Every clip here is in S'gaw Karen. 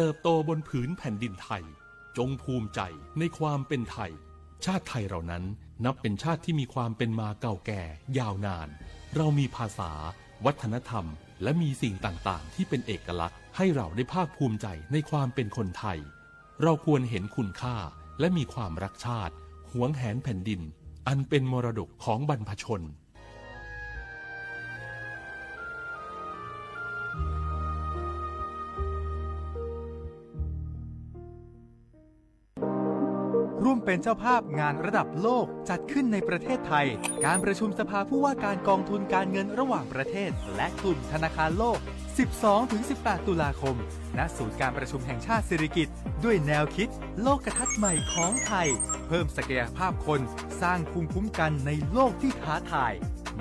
เติบโตบนผืนแผ่นดินไทย จงภูมิใจในความเป็นไทย ชาติไทยเรานั้นนับเป็นชาติที่มีความเป็นมาเก่าแก่ยาวนาน เรามีภาษา วัฒนธรรม และมีสิ่งต่างๆ ที่เป็นเอกลักษณ์ ให้เราได้ภาคภูมิใจในความเป็นคนไทย เราควรเห็นคุณค่า และมีความรักชาติ หวงแหนแผ่นดิน อันเป็นมรดกของบรรพชน ร่วมเป็นเจ้าภาพงานระดับโลกจัดขึ้นในประเทศไทย การประชุมสภาผู้ว่าการกองทุนการเงินระหว่างประเทศ และกลุ่มธนาคารโลก สิบสองถึงสิบแปด ตุลาคม ณ ศูนย์การประชุมแห่งชาติสิริกิติ์ ด้วยแนวคิดโลกทัศน์ใหม่ของไทย เพิ่มศักยภาพคน สร้างภูมิคุ้มกันในโลกที่ท้าทาย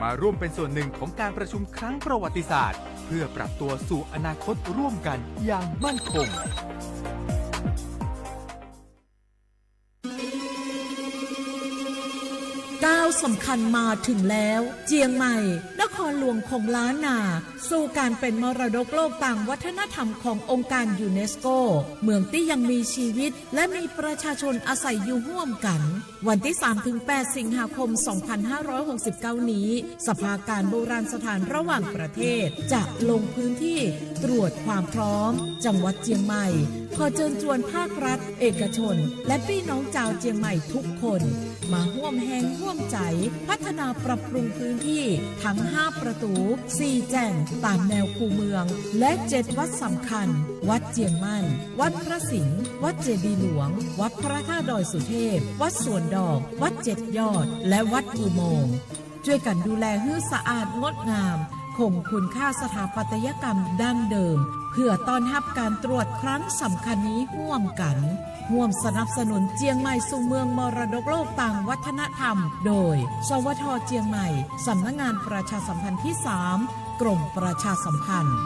มาร่วมเป็นส่วนหนึ่งของการประชุมครั้งประวัติศาสตร์ เพื่อปรับตัวสู่อนาคตร่วมกันอย่างมั่นคง ก้าวสำคัญมาถึงแล้ว เจียงใหม่ นครหลวงของล้านนา สู่การเป็นมรดกโลกตามวัฒนธรรมขององค์การยูเนสโก เมืองที่ยังมีชีวิต และมีประชาชนอาศัยอยู่ร่วมกัน วันที่สามถึงแปด สิงหาคม สองพันห้าร้อยหกสิบเก้า นี้ สภาการโบราณสถานระหว่างประเทศ จะลงพื้นที่ตรวจความพร้อม จังหวัดเจียงใหม่ ขอเชิญชวนภาครัฐ เอกชน และพี่น้องชาวเจียงใหม่ทุกคน มาร่วมแฮงร่วมใจ๋ พัฒนาปรับปรุงพื้นที่ทั้ง ห้า ประตู สี่ แจ่ง ตามแนวคูเมือง และ เจ็ด วัดสำคัญ วัดเจียงมั่น วัดพระสิงห์ วัดเจดีย์หลวง วัดพระธาตุดอยสุเทพ วัดสวนดอก วัดเจ็ดยอด และวัดอุโมงค์ ช่วยกันดูแลหื้อสะอาดงดงาม คงคุณค่าสถาปัตยกรรมดั้งเดิม เพื่อต้อนรับการตรวจครั้งสำคัญนี้ร่วมกัน ร่วมสนับสนุนเจียงใหม่สู่เมืองมรดกโลกตามวัฒนธรรม โดย สวท เจียงใหม่ สำนักงานประชาสัมพันธ์ที่ สาม กรมประชาสัมพันธ์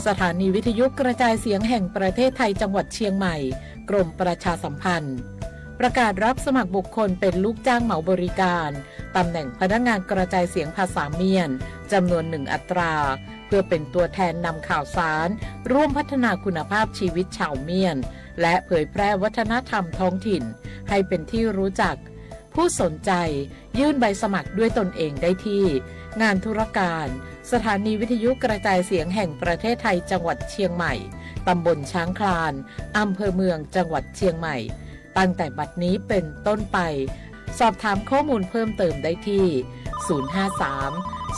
สถานีวิทยุกระจายเสียงแห่งประเทศไทยจังหวัดเชียงใหม่ กรมประชาสัมพันธ์ ประกาศรับสมัครบุคคลเป็นลูกจ้างเหมาบริการ ตำแหน่งพนักงานกระจายเสียงภาษาเมียน จำนวนหนึ่งอัตรา เพื่อเป็นตัวแทนนำข่าวสาร ร่วมพัฒนาคุณภาพชีวิตชาวเมียน และเผยแพร่วัฒนธรรมท้องถิ่น ให้เป็นที่รู้จัก ผู้สนใจยื่นใบสมัครด้วยตนเองได้ที่ งานธุรการ สถานีวิทยุกระจายเสียงแห่งประเทศไทยจังหวัดเชียงใหม่ ตำบลช้างคลาน อำเภอเมืองจังหวัดเชียงใหม่ ตั้งแต่บัดนี้เป็นต้นไป สอบถามข้อมูลเพิ่มเติมได้ที่ ศูนย์ห้าสาม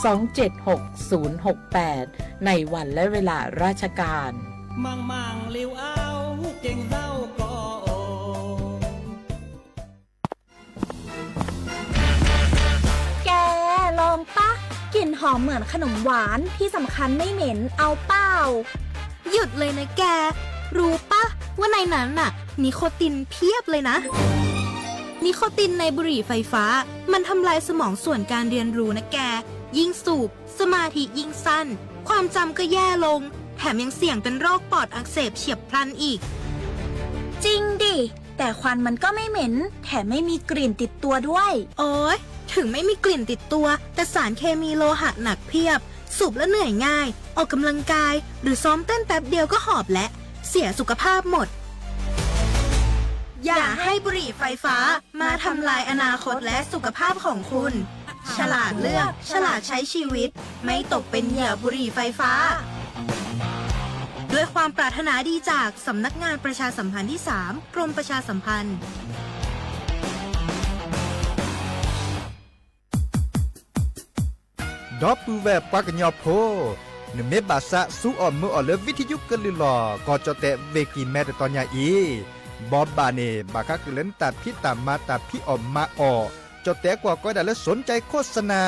สองเจ็ดหก ศูนย์หกแปด ในวันและเวลาราชการ แก ลองปะ กลิ่นหอมเหมือนขนมหวาน ที่สำคัญไม่เหม็น เอาเปล่า หยุดเลยนะแก รู้ปะ ว่าในนั้นน่ะ นิโคตินเพียบเลยนะ นิโคตินในบุหรี่ไฟฟ้า มันทำลายสมองส่วนการเรียนรู้นะแก ยิ่งสูบ สมาธิยิ่งสั้น ความจำก็แย่ลง แถมยังเสี่ยงเป็นโรคปอดอักเสบเฉียบพลันอีก จริงดิ แต่ควันมันก็ไม่เหม็น แถมไม่มีกลิ่นติดตัวด้วย โอ๊ย ถึงไม่มีกลิ่นติดตัว แต่สารเคมีโลหะหนักเพียบ สูบแล้วเหนื่อยง่าย ออกกำลังกาย หรือซ้อมเต้นแป๊บเดียวก็หอบแล้ว เสียสุขภาพหมด อย่าให้บุหรี่ไฟฟ้ามาทำลายอนาคตและสุขภาพของคุณ ฉลาดเลือก ฉลาดใช้ชีวิต ไม่ตกเป็นเหยื่อบุหรี่ไฟฟ้า ด้วยความปรารถนาดีจากสำนักงานประชาสัมพันธ์ที่ สาม กรมประชาสัมพันธ์ ဒီပုၢ်ဝဲၢ်ပှၤကညီဖိ, နမ့ၢ်ဘၣ်သး စူးအီၣ်မုာ်အီၣ်လၢ ဝံထယုကလုၢ်လီၢ် ကီၢ်ကၠီၣ်တဲၣ် ဝ့ၢ်ကံၢ်မဲ တတီၤညါအံၤ, ဘီဘၣ်န့ၣ် ဘၣ်ဃးက့ၤလၢနတၢ်ဖံးတၢ်မၤ တၢ်ဖံးအီၣ်မၤအီၣ်, ကၠီၣ်တဲၣ်ကွၢ်ကီဒၣ်လၢ สนใจโฆษณา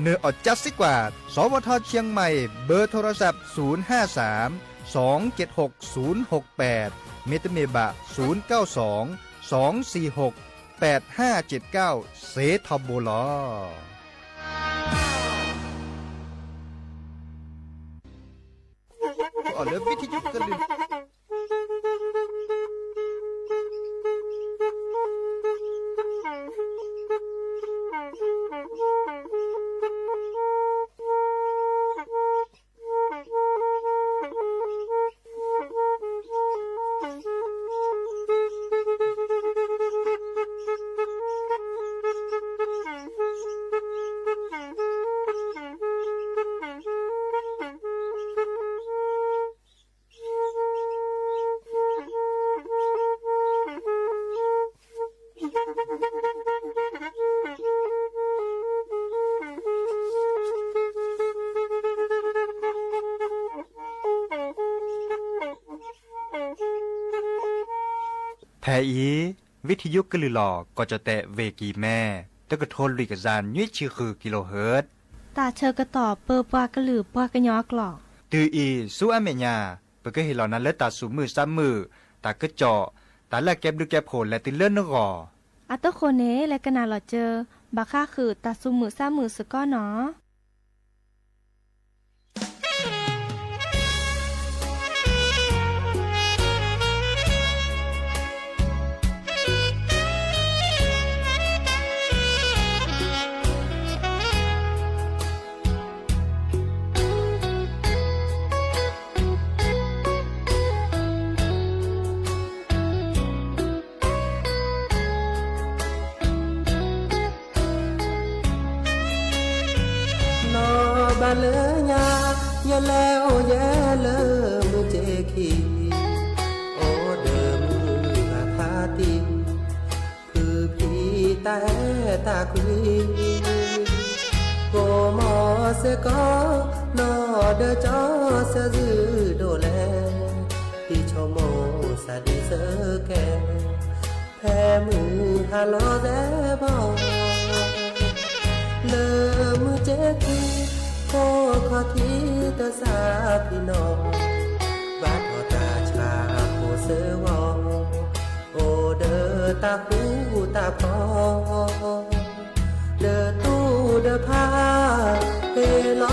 နအီၣ်ကၠါစ့ၢ်ကီး สวท เชียงใหม่ เบอร์โทรศัพท์ ศูนย์ห้าสาม สองเจ็ดหก ศูนย์หกแปด မ့တမ့ၢ်ဘၣ် ศูนย์เก้าสอง สองสี่หก แปดห้าเจ็ดเก้า စ့ထီဘိလီၤ. အီၣ်လၢ ဝံထယုကလုၢ် ဖဲအံၤ ဝံထယုကလုာ်လီၤ ကီၢ်ကၠီၣ်တဲၣ် ဝ့ၢ်ကံၢ်မဲ တကထိလွံၢ်ကယၤနွံဆံဃု kilohertz တၢ်ဆၢကတီၢ်ပၢပှၤကလုာ်ပှၤကညီအကျိာ် တုၤအံၤဆူအမဲာ်ညါ ပကဟ့ၣ်လီၤနၤလၢတၢ်သူၣ်မုာ်သးမုာ် တၢ်ကစီၣ် တၢ်လၢအကဲဘျုးကဲဖှိၣ်လဲၤတုၤလၢနဂီၢ် အတဃိန့ၣ် လဲၤကနၣ်လီၤစၢၤ ဘၣ်ဃးဃုာ်တၢ်သူၣ်မုာ်သးမုာ်စ့ၢ်ကီးနီၤ. နီၢ်ဘၣ်လၢညါ ယလဲၤအိၣ်ယဲလၢမုၢ်က့ခံ အိၣ်ဒီးမုၢ်ဂၤဖးတံၢ် ဖုဖံတၢ်အဲၣ်တၢ်ကွံ ကိးမီၤစ့ၢ်ကီး နီၢ်ဒီးကၠီဆၢဇုဒိၣ်လဲၣ် တံၤဆိကမိၣ်စၢ်ဒံးစၢကဲ ဖဲမုၢ်ဟါလီၤစဲးဘီ လၢမုၢ်က့ခံ ခိၣ်ခီၣ်ထံးတစးဖံးနီၣ် ဘၣ်ထီၣ်တၢ်ဆါဖိစၢဝီ အိၣ်ဒီးတၢ်ဃူတၢ်ဖိး ဒီးတူၢ်ဒီးဖး ဟ့ၣ်လီၤ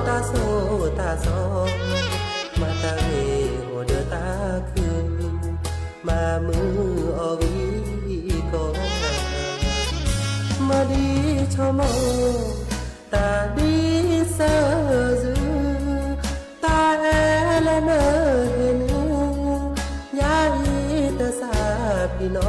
တၢ်ဆိၣ်တၢ်ဆီ မၤတၢ်ဂ့ၤအိၣ်ဒီးတၢ်ခု မၤမုာ်အီၤဂံၢ်ကီ မၤဒ်ဆိကမိၣ် တၢ်ဒ်စၢၤစု တၢ်အဲၣ်လၢနဟ့ၣ်နုာ် ယၤအံၤတစးဖံးနီၣ်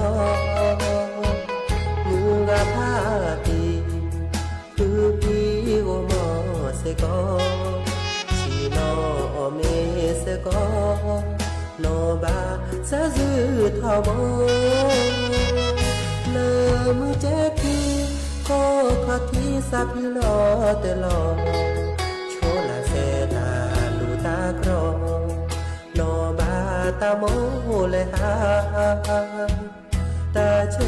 မုၢ်ဂၤဖးတံၢ် ဖုဖံဂီၤမီၤစ့ၢ်ကီး ဆ့ၣ်နီၤအီၣ်မ့ၤစ့ၢ်ကီး နီၢ်ဘၣ်စၢၤစုထီဘိ လၢမုၢ်က့ခံ ခိၣ်ခီၣ်ထံးစးဖံးလီၤတလီၤ ဆိလၢစဲတၢ်လူၢ်တၢ်ကြီ နီၢ်ဘၣ်တၢ်မိၣ်လဲၤဟး တၢ်ဆၢ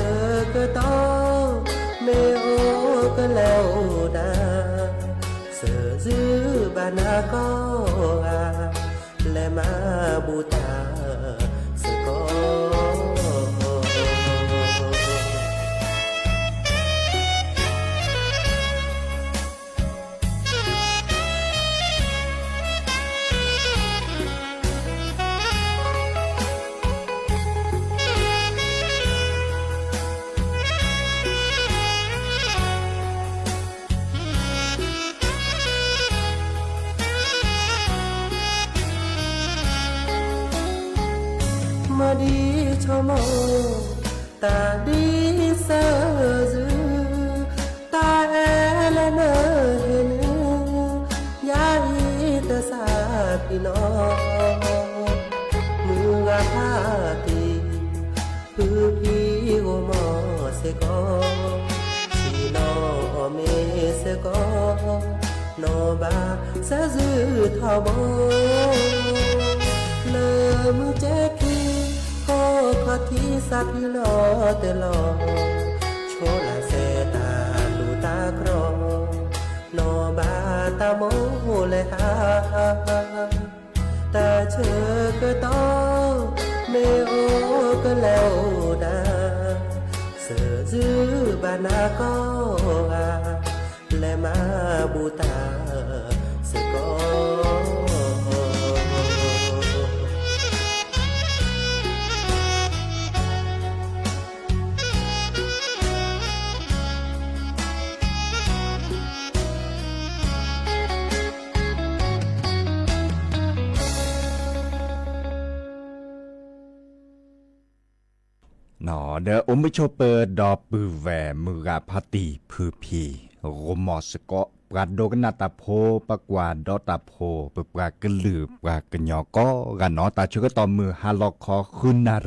ကတီၢ် မ့ၢ်အိၣ်ကလဲၤအိၣ်ဒၣ် စၢၤစုဘၣ်နၤကီၢ်ဧါ လဲၤမၤဘူၣ်တၢ်စ့ၢ်ကီး မၤဒ်ဆိကမိၣ် တၢ်ဒ်စၢၤစု တၢ်အဲၣ်လၢနဟ့ၣ်နုာ် ယၤအံၤတစးဖံးနီၣ် မုၢ်ဂၤဖးတံၢ် ဖုဖံဂီၤမီၤစ့ၢ်ကီး ဆ့ၣ်နီၤအီၣ်မ့ၤစ့ၢ်ကီး နီၢ်ဘၣ်စၢၤစုထီဘိ လၢမုၢ်က့ခံ ခိၣ်ခီၣ်ထံးစးဖံးလီၤတလီၤ ဆိလၢစဲတၢ်လူၢ်တၢ်ကြီ နီၢ်ဘၣ်တၢ်မိၣ်လဲၤဟး တၢ်ဆၢကတီၢ် မ့ၢ်အိၣ်ကလဲၤအိၣ်ဒၣ် စၢၤစုဘၣ်နၤကီၢ်ဧါ လဲၤမၤဘူၣ်တၢ်စ့ၢ်ကီး ဒီးအိၣ်မုာ်ဆိးပၢၤဒီပုၢ်ဝဲၢ်မုၢ်ဂၤဖးတံၢ်ဖုဖံ ဂီၤမီၤစ့ၢ်ကီး ပှၤဒိကနၣ်တၢ်ဖိ ပှၤကွၢ်ဒီးတၢ်ဖိ ပပှၤကလုာ်ပှၤကညီကိးဂၤနီၤ တၢ်ဆၢကတီၢ်မုၢ်ဟါလီၤခီ ဃုနၣ်ရံၣ်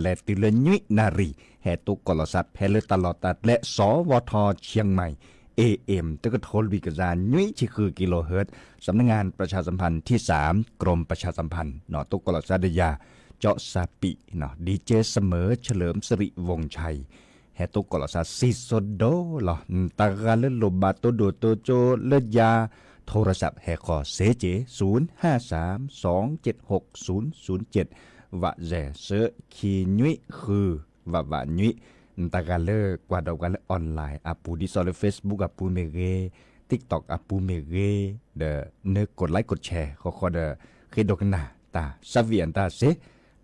လဲၤတုၤလၢနွံနၣ်ရံၣ် ဟဲတိကိးလီၤသးဖဲလၢတၢ်လီၢ်တၢ်ကျဲ စဝထ Chiang Mai AM တကထိလွံၢ်ကယၤနွံဆံဃု kilohertz สำนักงานประชาสัมพันธ์ที่สาม กรมประชาสัมพันธ์ နီၤ တိကိးလီၤသးဒီးယၤ ကၠီၣ်စၢ်ပံးနီၤ ဒီကဲစမၢၢ် เฉลิมสิริวงศ์ชัย ဟဲတိၢ်ကီးလိာ်သးစံၣ်စိၤဒိၣ်လီၤ. တၢ်ဂၤလၢလိၣ်ဘၣ်တိၢ်ဒိၣ်တိၢ်ကၠိလၢယၤ โทรศัพท์ ဟဲဃီၤစ့ၢ်ကီး ศูนย์ห้าสาม สองเจ็ดหก ศูนย์ศูนย์เจ็ด ဝးစဲး သၢ ခံနွံဃု ဝးဝးနွံ တၢ်ဂၤလၢကွၢ်ဒီးပှၤလၢ online အပူၤ ဒ်သိးလၢ Facebook အပူၤမ့ၢ်ဂ့ၤ, TikTok အပူၤမ့ၢ်ဂ့ၤ, ဒီးနၢ กดไลค์ กดแชร์ ဃီဃီဒီး ဃ့ဒိကနၣ်တၢ် ဆၣ်ဝံၤအတၢ်စ့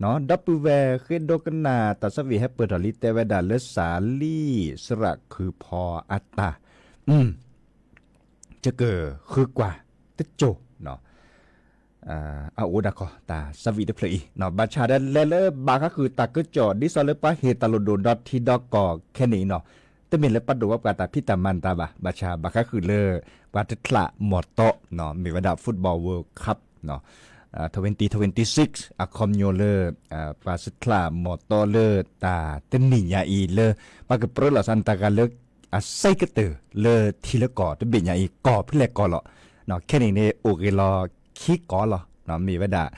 နီၤ ဒီပုၢ်ဝဲၢ်ဃ့ဒိကနၣ်တၢ်ဆၣ်ဝံၤ ဟဲပၢၢ်ထီၣ်လံ တဲဝဲဒၣ်လၢစးလံ စရးခုဖီအတၢ် ကကဃုကွၢ်တစိၢ်နီၤ အအိၣ်ဒၣ်ခီ တၢ်ဆၣ်ဝံၤတဖျၢၣ်အံၤနီၤ ဘၣ်ဆၣ်ဒီးလဲၤလၢဘၣ်ဃးဃုာ်တၢ်ကစီၣ် ဒ်သိးလၢပှၤဟ့ၣ်တၢ်လိၣ်ဒိၣ်ဒီးထံဒီးကီၢ်ခဲန့ၣ်နီၤ တမ့ၢ်လၢပာ်ဒိၣ်ဝဲပှၤတၢ်ဖံးတၢ်မၤတၢ်ဘၣ် ဘၣ်ဆၣ်ဘၣ်ဃးဃုာ်လၢ ပှၤတချးမီၤတီနီၤ မ့ၢ်ဝဲဒၣ် Football World Cup နီၤ twenty twenty-six အခီပညီလၢ ပှၤစချးမီၤတီလၢတၢ်တနံၣ်ညါအံၤလၢ ပှၤကပြၢလိာ်သးန့ၣ် တၢ်ဂၤလၢ အစဲးကတၢၢ်လၢထံလၢကီၢ်တဘ့ၣ်ညါအံၤ ကီၢ်ဖဲလဲၣ်ကီၢ်လီၤ. ခဲန့ၣ်န့ၣ် အိၣ်ဂ့ၤလီၤခံကီၢ်လီၤ. မ့ၢ်ဝဲဒၣ်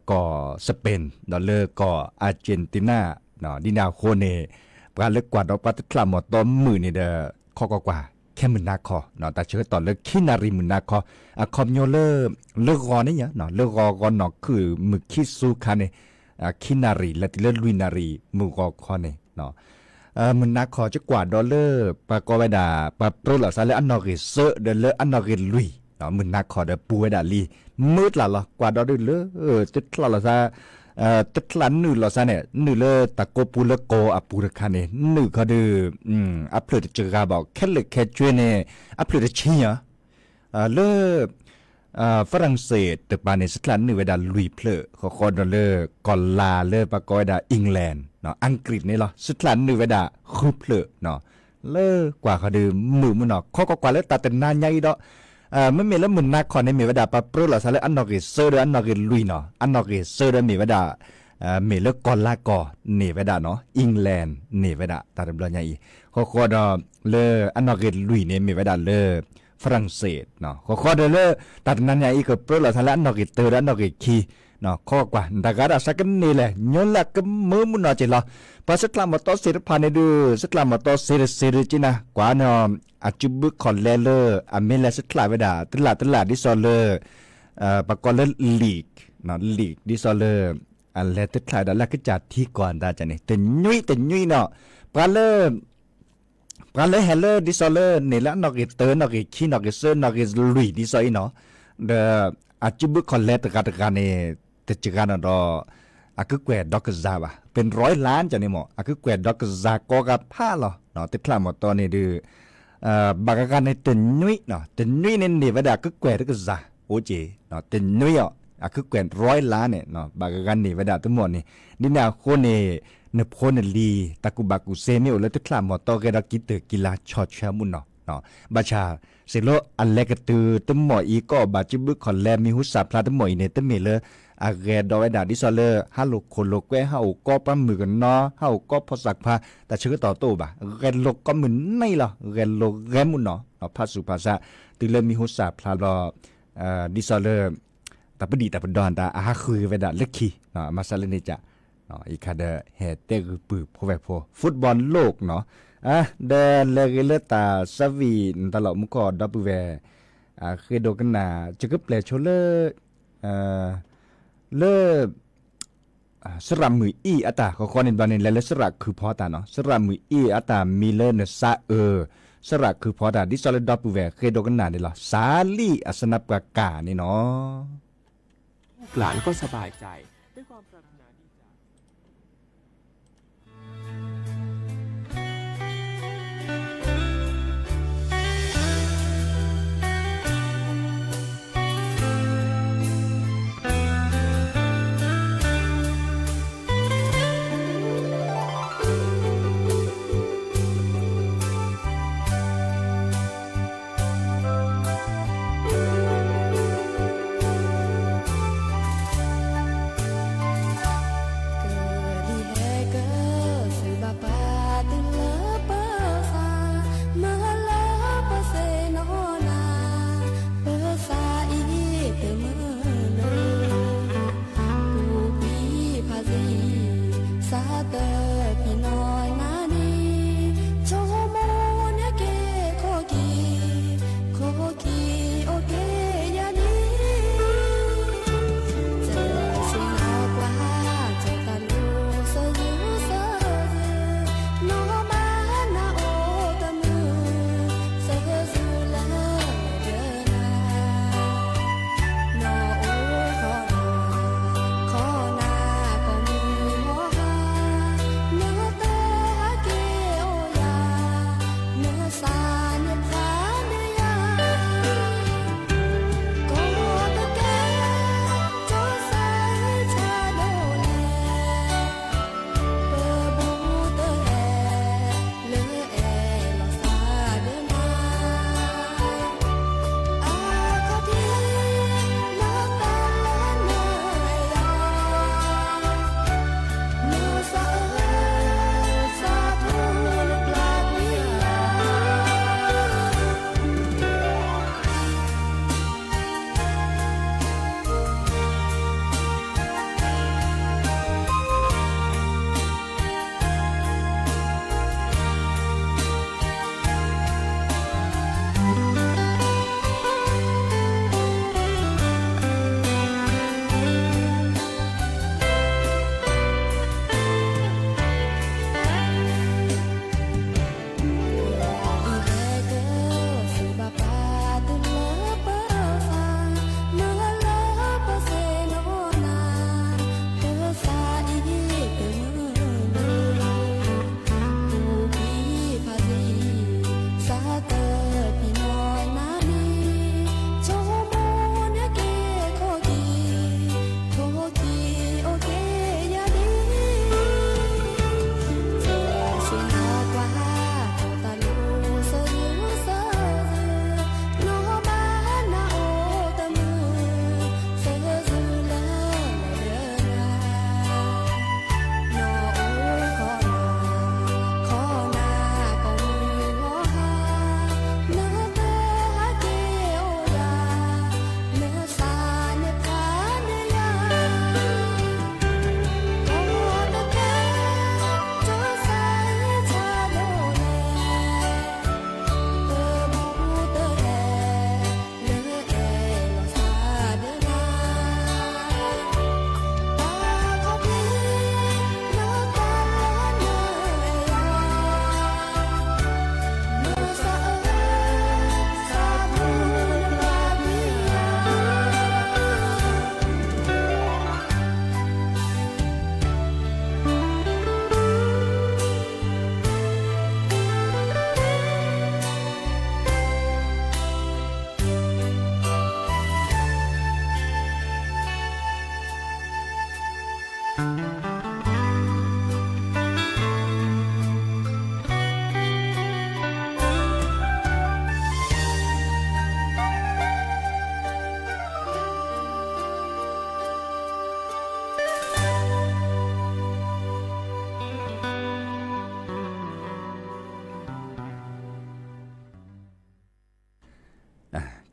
ကီၢ် Spain ဒီးလၢကီၢ် Argentina ဒ်န့ၣ်အဃိန့ၣ် ပှၤလၢကွၢ်ဒီးပှၤတချးမီၤတီမုာ်န့ၣ်ဒီး ခီကွၢ်ကွၢ် ခဲမုၢ်နၤခီ တၢ်ဆၢကတီၢ်လၢခံနၣ်ရံၣ်မုၢ်နၤခီ အခီပညီလၢ လၢဂီၤန့ၣ်ညါ လၢဂီၤဂီၤနီၢ်ခုၣ်မုၢ်ခံဆူခါန့ၣ် ခံနၣ်ရံၣ် လဲၤတုၤလၢလွံၢ်နၣ်ရံၣ်မုၢ်ဂီၤခီန့ၣ် မုၢ်နၤခီ ကကွၢ်ဒီးလၢ ပှၤကိးဝဲဒၣ် ပှၤပြၢလိာ်သးလၢအနီၣ်ဂံၢ်သၢ ဒီးလၢအနီၣ်ဂံၢ်လွံၢ် မုၢ်နၤခီဒီးပူၤဝဲဒၣ်လံ မုာ်တကျါလီၤ ကွၢ်ဒီးဒုးလၢ တချးလိာ်သး တချးနုာ်လိာ်သးန့ၣ် နုာ်လၢတၢ်ကိးပူၤလၢကိးအပူၤတခါန့ၣ် နုာ်ခီဒုး အဖျၢၣ်တစှၤဘၣ် ခဲလၢာ်ခဲဆ့န့ၣ် အဖျၢၣ်တဆံညါ လၢ ဖရၣ်စ့ၣ်တကပၤန့ၣ် စချးနုာ်ဝဲဒၣ်လွံၢ်ဖျၢၣ် ဃီဃီဒီးလၢ ကီၢ်လၤလၢပှၤကိးဝဲဒၣ် England အင်္ဂฤษန့ၣ်လီၤ စချးနုာ်ဝဲဒၣ်ဃုဖျၢၣ် လၢကွၢ်ဃီဒုးမုာ်မုာ်နီၤ ခီကွၢ်ကွၢ်လၢတၢ်တနၤညါအံၤဒီး မ့မ့ၢ်လၢမုၢ်နၤခီန့ၣ် မ့ၢ်ဝဲဒၣ်ပှၤပြၢလိာ်သးလၢအနီၣ်ဂံၢ်သၢဒီးအနီၣ်ဂံၢ်လွံၢ်နီၤ အနီၣ်ဂံၢ်သၢဒီးမ့ၢ်ဝဲဒၣ် မ့ၢ်လၢကီၢ်လၤကီၢ်န့ၣ်ဝဲဒၣ်နီၤ Englandန့ၣ်ဝဲဒၣ် တၢ်တဘျီညါအံၤ ဃီဃီဒီး လၢအနီၣ်ဂံၢ်လွံၢ်န့ၣ် မ့ၢ်ဝဲဒၣ်လၢ ဖရၣ်စ့ၣ် ဃီဃီဒီးလၢ တၢ်တနၤညါအံၤ ကပြၢလိာ်သးလၢအနီၣ်ဂံၢ်သၢဒီးအနီၣ်ဂံၢ်ခံ ခီကွၢ် တၢ်ဂၤဒၣ်ဆၢကန့ၢ်လဲၣ် ညီလၢကမုာ်မုာ်နီၤက့ၤလီၤ ပှၤစချးမီၤတီစ့တဖၣ်န့ၣ်ဒုး စချးမီၤတီစ့တစ့ဒုးက့နၤ ကွၢ်နီၤ အစုဘုခီၣ်လဲလၢ အမ့ၢ်လဲၤစချးဝဲဒၣ် တလၢ်တလၢ်ဒ်သိးလၢ ပှၤကိးလၢ league league ဒ်သိးလၢ အလဲၤတချးဝဲဒၣ်လၢအကစၢ်ထံကီၢ်အတၢ်န့ၣ် တနွံတနွံနီၤ ပှၤလၢ ပှၤလၢဟဲလၢဒ်သိးလၢန့ၣ်လၢအနီၣ်ဂံၢ်သၢ နီၣ်ဂံၢ်ခံ နီၣ်ဂံၢ်သၢ နီၣ်ဂံၢ်လွံၢ်ဒ်သိးအံၤနီၤ ဒီး အစုဘုခီၣ်လဲတဂၤတဂၤန့ၣ် တစှၤနီၤဒီး အကကွဲၢ်ဒီကစၢ်ဘၣ် เป็นร้อยล้าน န့ၣ်မ့ၢ် အကကွဲၢ်ဒီကစၢ်ကိးဂၤဖးလီၤ တချးမီၤတီန့ၣ်ဒုး ဘၣ်ဂၤဂၤန့ၣ်တနွံ တနွံန့ၣ်န့ၢ်ဝဲဒၣ် အကကွဲၢ်တကစၢ် အိၣ်က့ၤ တနွံအီၤ အကကွဲၢ် ร้อยล้าน န့ၣ် ဘၣ်ဂၤဂၤန့ၢ်ဝဲဒၣ်တမီၢ်န့ၣ် ဒ်န့ၣ်အဃိန့ၣ် နဖိနလံၤ တၢ်ကူၣ်ဘၣ်ကူၣ်သ့မ့ၢ်အိၣ်လၢတချးမီၤတီဂဲၤဒီးကံတၢၢ်ကံလၤဆီၣ်ထွဲမုၢ်နီၤ ဘၣ်ဆၣ် စ့ၢ်လီၤအလဲၤကတုၤတမီၢ်အံၤ ကီၢ်ဘၣ်စုဘုခီၣ်လဲမံၤဟူစၢ်ဖျါတမီၢ်အံၤန့ၣ် တမ့ၢ်လၢ အဂဲၤဒီးဝဲဒၣ်ဒ်သိးလၢ ဟးလိာ်ခိၣ်လိာ်ကွဲ ဟးအိၣ်ကီပှၤမုၣ်ကနီၤ ဟးအိၣ်ကီဖိသၣ်ခွါ တၢ်ဆၢကတီၢ်တအိၣ်ဘၣ် ဂဲၤလိာ်ကိးမုၢ်နံၤလီၤ ဂဲၤလိာ်ဂဲၤမုၢ်နီၤ ဖးစူၤဖးစး တုၤလၢမံၤဟူစၢ်ဖျါလီၤ ဒ်သိးလၢ တၢ်ပဒံၣ်တၢ်ပဒီအတၢ် အဟးဃုာ်ဝဲဒၣ်လၢခံ မၤစၢ်လၢန့ၣ်က အံၤခါဒီး ဟဲတဲဂုာ်ပုၢ်ဖိဝဲၢ်ဖိ football လိၣ်နီၤ ဒီးလဲၤဂ့ၤလၢတၢ်ဆၢဝံၤ နတၢ်လီၢ်မူခိၣ်ဒီပုၢ်ဝဲၢ် ဃ့ဒိကနၣ် ယကပျဲၢ်ဆိလၢ လၢ စရးမုၢ်အံၣ်အတၢ် ဃီဃီန့ၣ်ဘျီန့ၣ် လဲၤလၢစရးခုဖီတၢ်နီၤ စရးမုၢ်အံၣ်အတၢ်မံၤလၢနစါအၢ စရးခုဖီတၢ် ဒ်သိးလၢဒီပုၢ်ဝဲၢ်ဃ့ဒိကနၣ်န့ၣ်လီၤ စးလံအစနၢပှၤကၢ်န့ၣ်နီၤ ลูกหลานก็สบายใจ ด้วยความปรารถนาดีจาก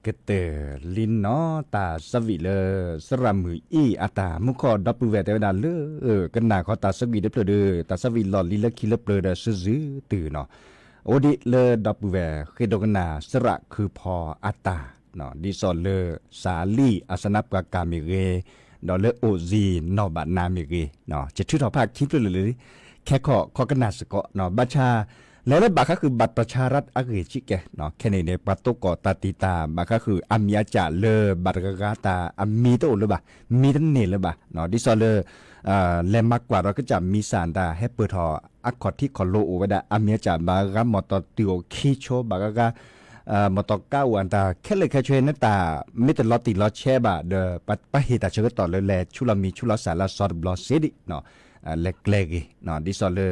ကတၢၢ်လံနီၤ တၢ်ဆၢဝံၤလၢ သရၣ်မုၣ်အံၤအတၢ်မူခီၣ် ဒီပုၢ်ဝဲၢ်တဲဝဲဒၣ်လၢ ကနၣ်ဃီတၢ်ဆၢဝံၤတဖျၢၣ်ဒီး တၢ်ဆၢဝံၤလီၢ်လံၤလၢခံလၢပျၢၤဒီး စုစုတုၤနီၤ အိၣ်ဒံးလၢဒီပုၢ်ဝဲၢ်ဃ့ဒိကနၣ် သရၣ်ခုဖီအတၢ် ဒ်သိးလၢ စးလံၣ်အစနၢပှၤကၢ်မ့ၢ်ဂ့ၤ, ဒီးလၢအိၣ်စံၣ်နီၢ်ဘၣ်နၤမ့ၢ်ဂ့ၤ, ကထုးထီၣ်ဖးခံဖျၢၣ်လၢာ်လၢာ်လံ, ခဲခီခီကနၣ်စ့ၢ်ကီး, ဘၣ်ဆၣ် လဲၤလၢဘၣ်ဃးဃုာ်ဘၣ်တီၤဆါရၣ်အဂ့ၢ်ဆံးကဲ, ခဲန့ၣ်န့ၣ် ပှၤတိၢ်ကီၢ်တၢ်တံာ်တာ် ဘၣ်ဃးဃုာ်အမံၤအကၢ်လၢ ဘၣ်တဂၤဂၤတၢ်အမံၤတအိၣ်လၢၤဘၣ်, မံၤတန့ၢ်လၢၤဘၣ်, ဒ်သိးလၢ လဲၤမၤကွၢ်ဒီးကစၢ်မံစၢ်တၢ်ဟဲပၢၢ်ထီၣ် အခီၣ်ထံးခီၣ်လိၤအိၣ်ဝဲဒၣ် အမံၤအကၢ်ဘၣ်ဂၤဂၤ မီၢ်တီၢ်တုၤအိၣ်ခံဆိ ဘၣ်ဂၤဂၤ မီၢ်တီၢ်ကါအိၣ်အတၢ်ခဲလၢာ်ခဲဆ့ နတၢ်မ့ၢ်တလီၤတံၢ်လီၤဆဲးဘၣ်ဒီး ပဟ့ၣ်တၢ်ဆၢကတီၢ်လၢလဲၤဆူလီၤမံၤဆူလီၤစၢ်လၢအစီတဘျီစ့ဒံး, လဲၤကျဲၤဂ့ၤ, ဒ်သိးလၢ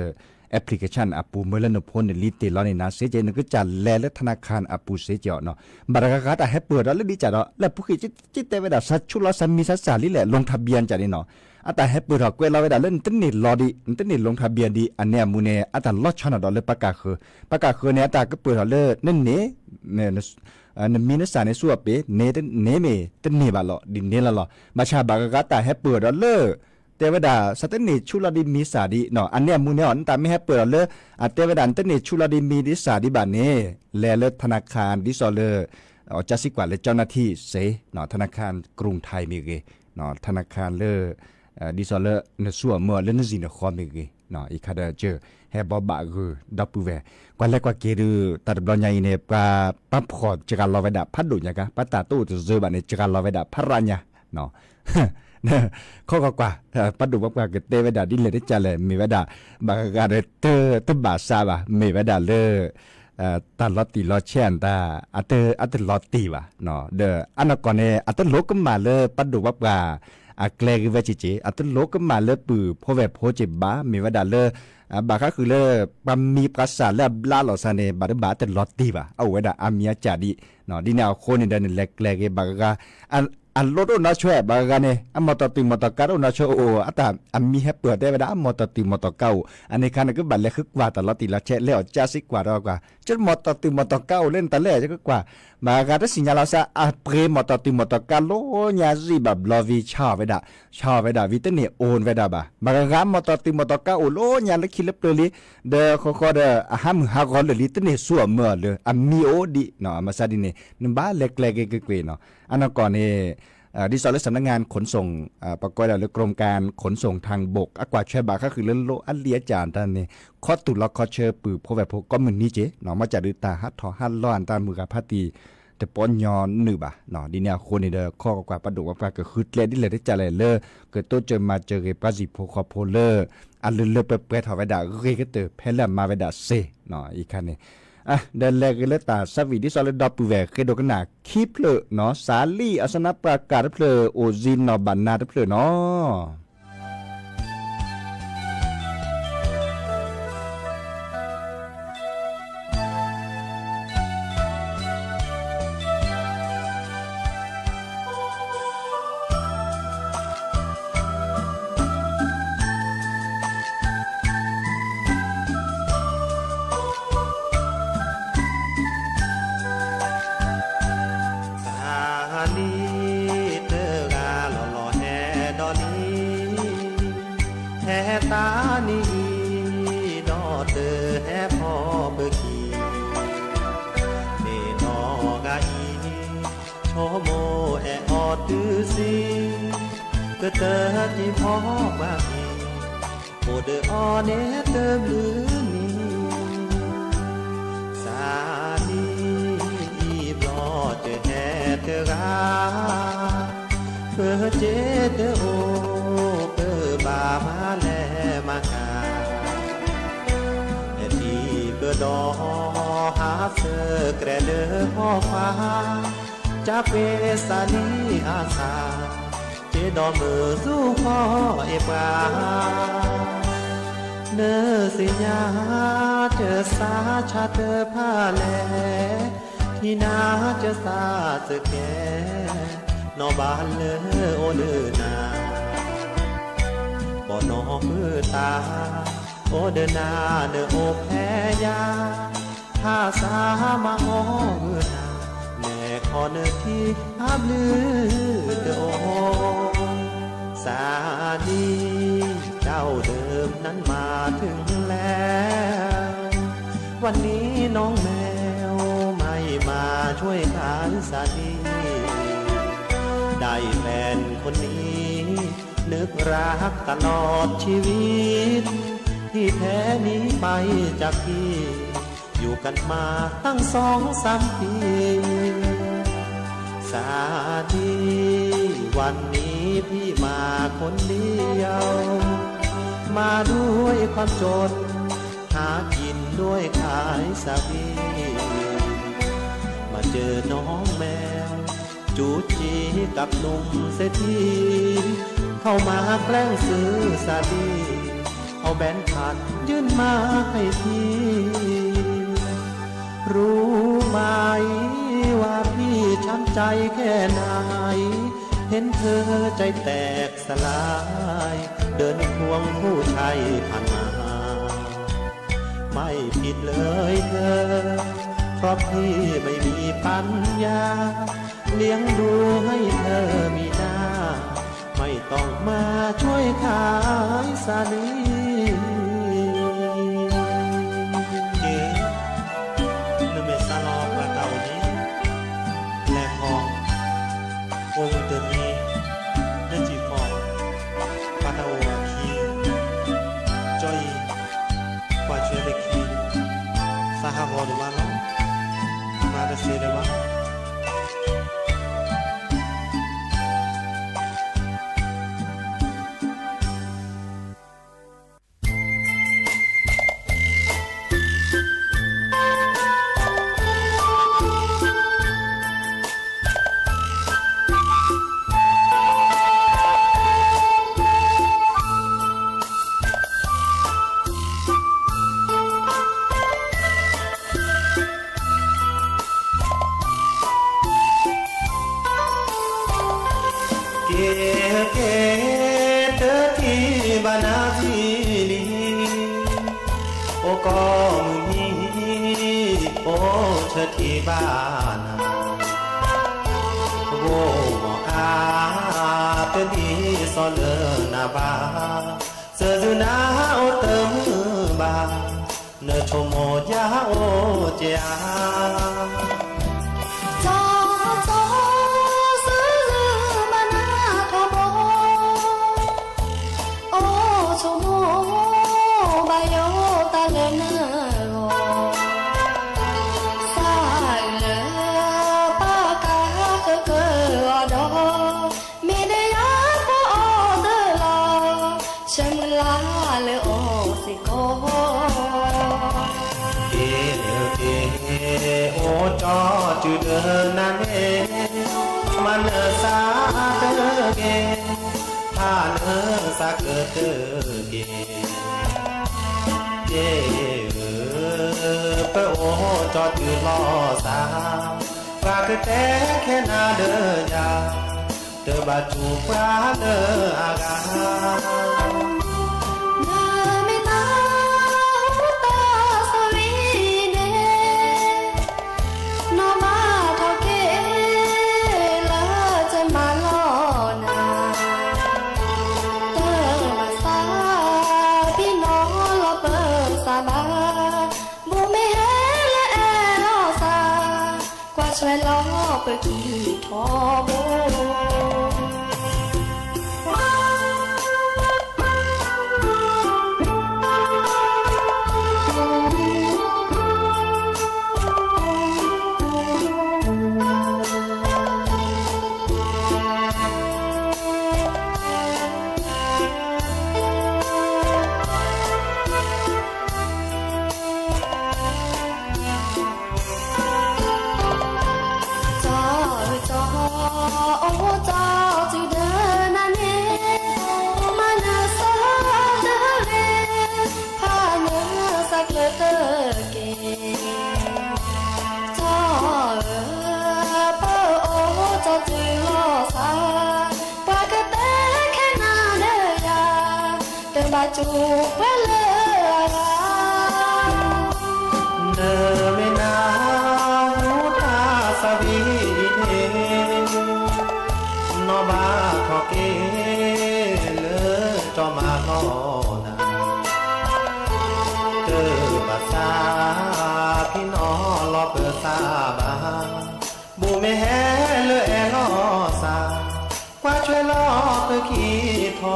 application အပူၤ မၢလၢနဖိနလံၤတ့ၢ်လီၤန့ၣ်နၤစ့ကဲ နကစၢ်လဲၤလၢထနခၣ်အပူၤစ့ကဲအီၤနီၤ, ဘၣ်တဂၤဂၤတၢ်ဟဲပၢၢ်ထီၣ်လၢဒ်ကၢ်ဒီး လၢပူၤဃ့ၢ်ကတဲဝဲဒၣ် စးဆူလီၤစးမံစးစၢ်လံလဲၣ် လီၤထးဘံယၣ်ကၢ်န့ၣ်နီၤ, အတၢ်ဟဲပၢၢ်ထီၣ်ကွဲးလီၤဝဲဒၣ်လၢနတန့ၢ်လီၤဒံး နတန့ၢ်လီၤထးဘံယၣ်ဒံး အန့ၣ်အမူန့ၣ် အတၢ်လီၤဆီနီၣ်ဒီးလၢပကၢ်ဃၢၤ, ပကၢ်ဃၢၤန့ၣ် အတၢ်ကပၢၢ်ထီၣ်လၢနန့ၢ် နမံနစၢ်န့ၣ်ဆူအပ့ၤ န့ၢ်မ့ၢ်တန့ၢ်ဘၣ်လီၤ ဒ်န့ၣ်လီၤလီၤ, ဘၣ်ဆၣ်ဘၣ်ဂၤဂၤတၢ်ဟဲပၢၢ်ဒီးလၢ တဲဝဲဒၣ် စးတန့ၢ်ဆူလီၤဒံးမံစၢ်ဒံးနီၤ အန့ၣ်အမူန့ၣ်အီၤ နတၢ်မ့ၢ်ဟဲပၢၢ်ဒီးလၢ အတဲဝဲဒၣ် နတန့ၢ်ဆူလီၤဒံးမံဒံးစၢ်ဒံးဘၣ်န့ၣ် လဲၤလၢထနခၣ်ဒ်သိးလၢ ကၢ်စံးကွၢ်လၢ เจ้าหน้าที่ စ့ ธนาคารกรุงไทย မ့ၢ်ဂ့ၤ, ထနခၣ်လၢ ဒ်သိးလၢနဆူၣ်အမၢအီၤလၢနဇံၣ်နဃီမ့ၢ်ဂ့ၤ, အံၤခါဒီး ဟဲဘီဘၣ်ဂုာ်ဒီပုၢ်ဝဲၢ်, ကွၢ်လဲၤကွၢ်က့ၤဒုး တၢ်တဘျီညါအံၤန့ၣ် ပှၤပာ်ဖှိၣ်စှၤလီၤဝဲဒၣ်ဖးဒိၣ်ညါကါ ပှၤတၢ်တအိၣ်တစၢဘၣ်န့ၣ် စှၤလီၤဝဲဒၣ်ဖးရၣ်ညါ ခီကွၢ်ကွၢ်, ပှၤဒိၣ်ပှၤပှၢ်ကတဲဝဲဒၣ်ဒ်လဲၣ်ဒ်ကလဲၣ် မ့ၢ်ဝဲဒၣ် ဘၣ်ဂၤဂၤဒီးတဘၣ်စးဘၣ် မ့ၢ်ဝဲဒၣ်လၢ တၢ်လီၤတံၢ်လီၤဆဲးအတၢ် အတလီၤတံၢ်ဘၣ်, ဒီးအနီၢ်ကီၢ်န့ၣ် အတလိၣ်ကမၣ်လၢပှၤဒိၣ်ပှၤပှၢ် အကျဲဂ့ၤဝဲက့ၤက့ၤ အတလိၣ်ကမၣ်လၢပုၢ်ဖိဝဲၢ်ဖိက့ၤဘၣ် မ့ၢ်ဝဲဒၣ်လၢ ဘၣ်ဃးဃုာ်လၢ ပှၤမံၤပှၤစၢ်လၢအဘျါလီၤစၢ်န့ၣ် ဘၣ်တဘၣ်အတလီၤတံၢ်ဘၣ် အအိၣ်ဝဲဒၣ်အမံၤအကၢ်ဒံး, ဒ်န့ၣ်အဃိန့ၣ်ဒီး နလဲၤကျဲၤဂ့ၤဘၣ်ဂၤဂၤ အလိၣ်တအိၣ်နီၢ်ဆွဲ ဘၣ်ဂၤဂၤန့ၣ် အမီၢ်တီၢ်တုၤမီၢ်တီၢ်ကါတအိၣ်နီၢ်ဆွဲအိၣ် အတၢ်အမံၤဟဲပၢၢ်တဲဝဲဒၣ် အမီၢ်တီၢ်တုၤမီၢ်တီၢ်ကါအိၣ် အန့ၣ်ခါနကဘၣ်လဲၤဃုကွၢ်တၢ်လီၤတံၢ်လီၤဆဲး လဲၤအီၣ်ကၢ်စံးကွၢ်ဒီးကွၢ် ကမီၢ်တီၢ်တုၤမီၢ်တီၢ်ကါအိၣ်လၢနတၢ်လဲၣ် ယကကွၢ် ဘၣ်ဂၤတသ့ၣ်ညါလီၤစၢ် အပှ့ၤမီၢ်တီၢ်တုၤမီၢ်တီၢ်ကါလီၤညါစံးဘၣ်ဘျီဝံၤ ဆါအီၣ်ဝဲဒၣ် ဆါအီၣ်ဝဲဒၣ်ဝံၤတန့ၢ်အိၣ်ဝဲဒၣ်ဘၣ် ဘၣ်ဂၤဂၤမီၢ်တီၢ်တုၤမီၢ်တီၢ်ကါအိၣ်လီၤညါလၢခံလၢပျၢၤလံ ဒီးဃီဃီဒီး အဟးမုၢ်ဟးဂီၤလၢာ်လံ တန့ၢ်ဆူၣ်အမၢအီၤလၢ အမံၤအိၣ်ဒံး မၤစၢ်ဒ်န့ၣ် နဘၣ်လဲၤကျဲၤက့ၤကွ့ၢ်ကွ့ၢ်နီၤ အနီၢ်ကီၢ်န့ၣ် ဒ်သိးလၢ สำนักงานขนส่ง ပကိးဒၣ်လၢ กรมการขนส่งทางบก အကွၢ်ထွဲဘၣ်ဃးဃုာ်လၢလိၣ်အလံာ်အကၢ်တၢ်န့ၣ် ခီတူၢ်လီၤခီဆၢပုၢ်ဖိဝဲၢ်ဖိကိးမုၢ်နံၤက့ၤ မ့ၢ်စၢ်ဒုးတၢ်ဟးထီၣ်ဟးလီၤအတၢ်မုၢ်ဂၤဖးတံၢ် တပီညီနုၢ်ဘၣ် ဒ်န့ၣ်အဃိန့ၣ်ဒီး ခီကွၢ်ကွၢ် ပှၤဒိၣ်ပှၤပှၢ်ကဃုကျဲဒ်လဲၣ်ဒ်ကလဲၣ်လၢ ကတိစၢၤမၤစၢၤဂ့ၤ ပှၤဟံၣ်ဖိဃီဖိလၢ အလုၢ်လၢပှဲၤပှဲၤထီၣ်ဝဲဒၣ် ဂ့ၤကတၢၢ်ဖဲလၢအမၤဝဲဒၣ်စ့ အံၤခါန့ၣ် ဒီးလဲၤဂ့ၤလၢတၢ်ဆၢဝံၤ ဒ်သိးလၢဒီပုၢ်ဝဲၢ်ဃ့ဒိကနၣ်ခံဖျၢၣ်နီၤ စးလံၣ်အစနၢပှၤကၢ်တဖျၢၣ် အိၣ်စံၣ်နီၢ်ဘၣ်နၤတဖျၢၣ်နီၤ စးလံၣ်တဂၤလီၤလီၤဟဲဒီးလံ ဟဲတၢ်နံၣ်အံၤ ဒီးတဟဲဖီပခံ မ့ၢ်နီၢ်ဂၤအံၤ ဆိကမိၣ်အဲၣ်အီၤတုၤဆံး ကတၢၢ်တံၤဖီပှၤက့ၤ အိၣ်ဒီးအီၤန့ၣ်တဘျုးနံၣ် စးလံၣ်အံၤဘျီတဟဲတဂၤ ပက့ၤတအိၣ်ပဘၣ်မၤလဲၤမၤကၤ ဟဲထံၣ်ပဒီးဟးဆၢကြဲးလၢဟီၣ်ခွါ ကပှ့ၤစးလံၣ်အဆၣ် က့ၤဒီးမုၢ်ဆူၣ်ဃီအ့ၣ်ပှၤ နသ့ၣ်ညါကစၢ်ဆါဆါတဖၣ်လဲၣ် ထံၣ်နၤကစၢ်စကဲး နီၢ်ဘၣ်လၢအိၣ်လၢနၤ ဘီၣ်နီၢ်ဟုသၣ် အိၣ်ဒီးနၤနအိၣ်ဖဲယၤ ဟးစၢ်မၤအီၣ်ဂုာ်နၤ နဲခီ เนินที่อับลือเดอ สาลี เจ้าเดิมนั้นมาถึงแล้ว วันนี้น้องแมวไม่มาช่วยขายสาลี ได้แฟนคนนี้ นึกรักตลอดชีวิต ที่แท้หนีไปจากพี่ อยู่กันมาตั้งสองสามปี สาลี วันนี้พี่มาคนเดียว มาด้วยความจน หากินด้วยขายสาลี มาเจอน้องแมว จู๋จีกับหนุ่มเศรษฐี เข้ามาแกล้งซื้อสาลี เอาแบงค์พันยื่นมาให้พี่ รู้ไหมว่าพี่ช้ำใจแค่ไหน เห็นเธอใจแตกสลาย เดินควงผู้ชายผ่านมา ไม่ผิดเลยเธอ เพราะพี่ไม่มีปัญญา เลี้ยงดูให้เธอมีหน้า ไม่ต้องมาช่วยขายสาลี เก๋ နမဲာ်စါလီၤပှၤတၢ်အိၣ်န့ၣ် လဲၤဃီၤ အိၣ်မုာ်တနံၤ နစံၣ်ဃီၤ ပှၤတၢ်အိၣ်အခံ ကၠီအံၤ ကွၢ်ဆွဲတခံ သးဟးဂီၤဒံးဘၣ်လီၤ မၤတသ့ဒံးဘၣ် က့ၤက့ၤ တထံၣ်ဘၣ်နၤဒ်လံ အိၣ်ကိးမုၢ်နံၤ အိၣ်ဆၢထံၣ်ဘၣ်နၤ ဂိၢ်မီၢ်အါ တဒ်သိးလၢနၤဘၣ် စၢၤဒုးနၤအိၣ်တမုာ်ဘၣ် နဆိကမိၣ်ယၤအိၣ်က့ၤဧါ စီၤစီၤ စၢၤဒုးမၤနၤထီဘိ အိၣ်ဆိကမိၣ်ဘၣ်ယိၣ်တၢ်လၢနဂီၢ် စးလၢ ပကဃၢၤဃၢၤအီၤဒီး မ့ၢ်ဒယၤဖိအီၤတလီၤ ဆၢမုၢ်လၢ်လၢအီၤစ့ၢ်ကီး က့ၤက့ၤ အိၣ်ကၠီတုၤလၢနၤန့ၣ် မၤနၢၤစးတဂ့ၤ ဖးနၢၤစးကတၢၢ်တက့ၢ် က့ၤဧၢ ပအိၣ်ကၠီတုၤလီၤစၢ် ပှၤကတဲခဲနၤဒီးယၤ တဘၣ်တူၢ်ပှၤလၢအဂၤ နမ့ၢ်တၢ်ဟူးတၢ် sorry န့ၣ် နီၢ်ဘၣ်ထီၣ်က့ၤ လၢကမၤလီၤနၤ တမၤစၢ် ပံနီၤလီၤပၢၤစၢ်ဘၣ် ဘူးမ့ၢ်ဟဲလၢအဲၣ်လီၤစၢ် ကွၢ်ဆွဲလီၤပကံၢ်ထီဘိ စီၤစီၤ အိၣ်ကၠီတုၤဒီးနၤန့ၣ် မၤနၢၤစးတဂ့ၤ ဖးနၢၤစးကတၢၢ်တက့ၢ် စီၤဧၢ ပအိၣ်ကၠီတုၤလီၤစၢ် ပှၤကတဲခဲနၤဒီးယၤ တဘၣ်တူၢ်ပှၤလၢအဂၤ နမ့ၢ်နၢ်ဟူတၢ် sorry န့ၣ် က့ၤလၢတၢ်မၤနီၢ်နၤ, တဘၣ်သးဖံးနီၣ်လီၤပသးဘၣ်, ဘူးမ့ၢ်ဟဲလၢအဲၣ်လီၤသး, ကွၢ်ထွဲလီၤပခံထီဘိ.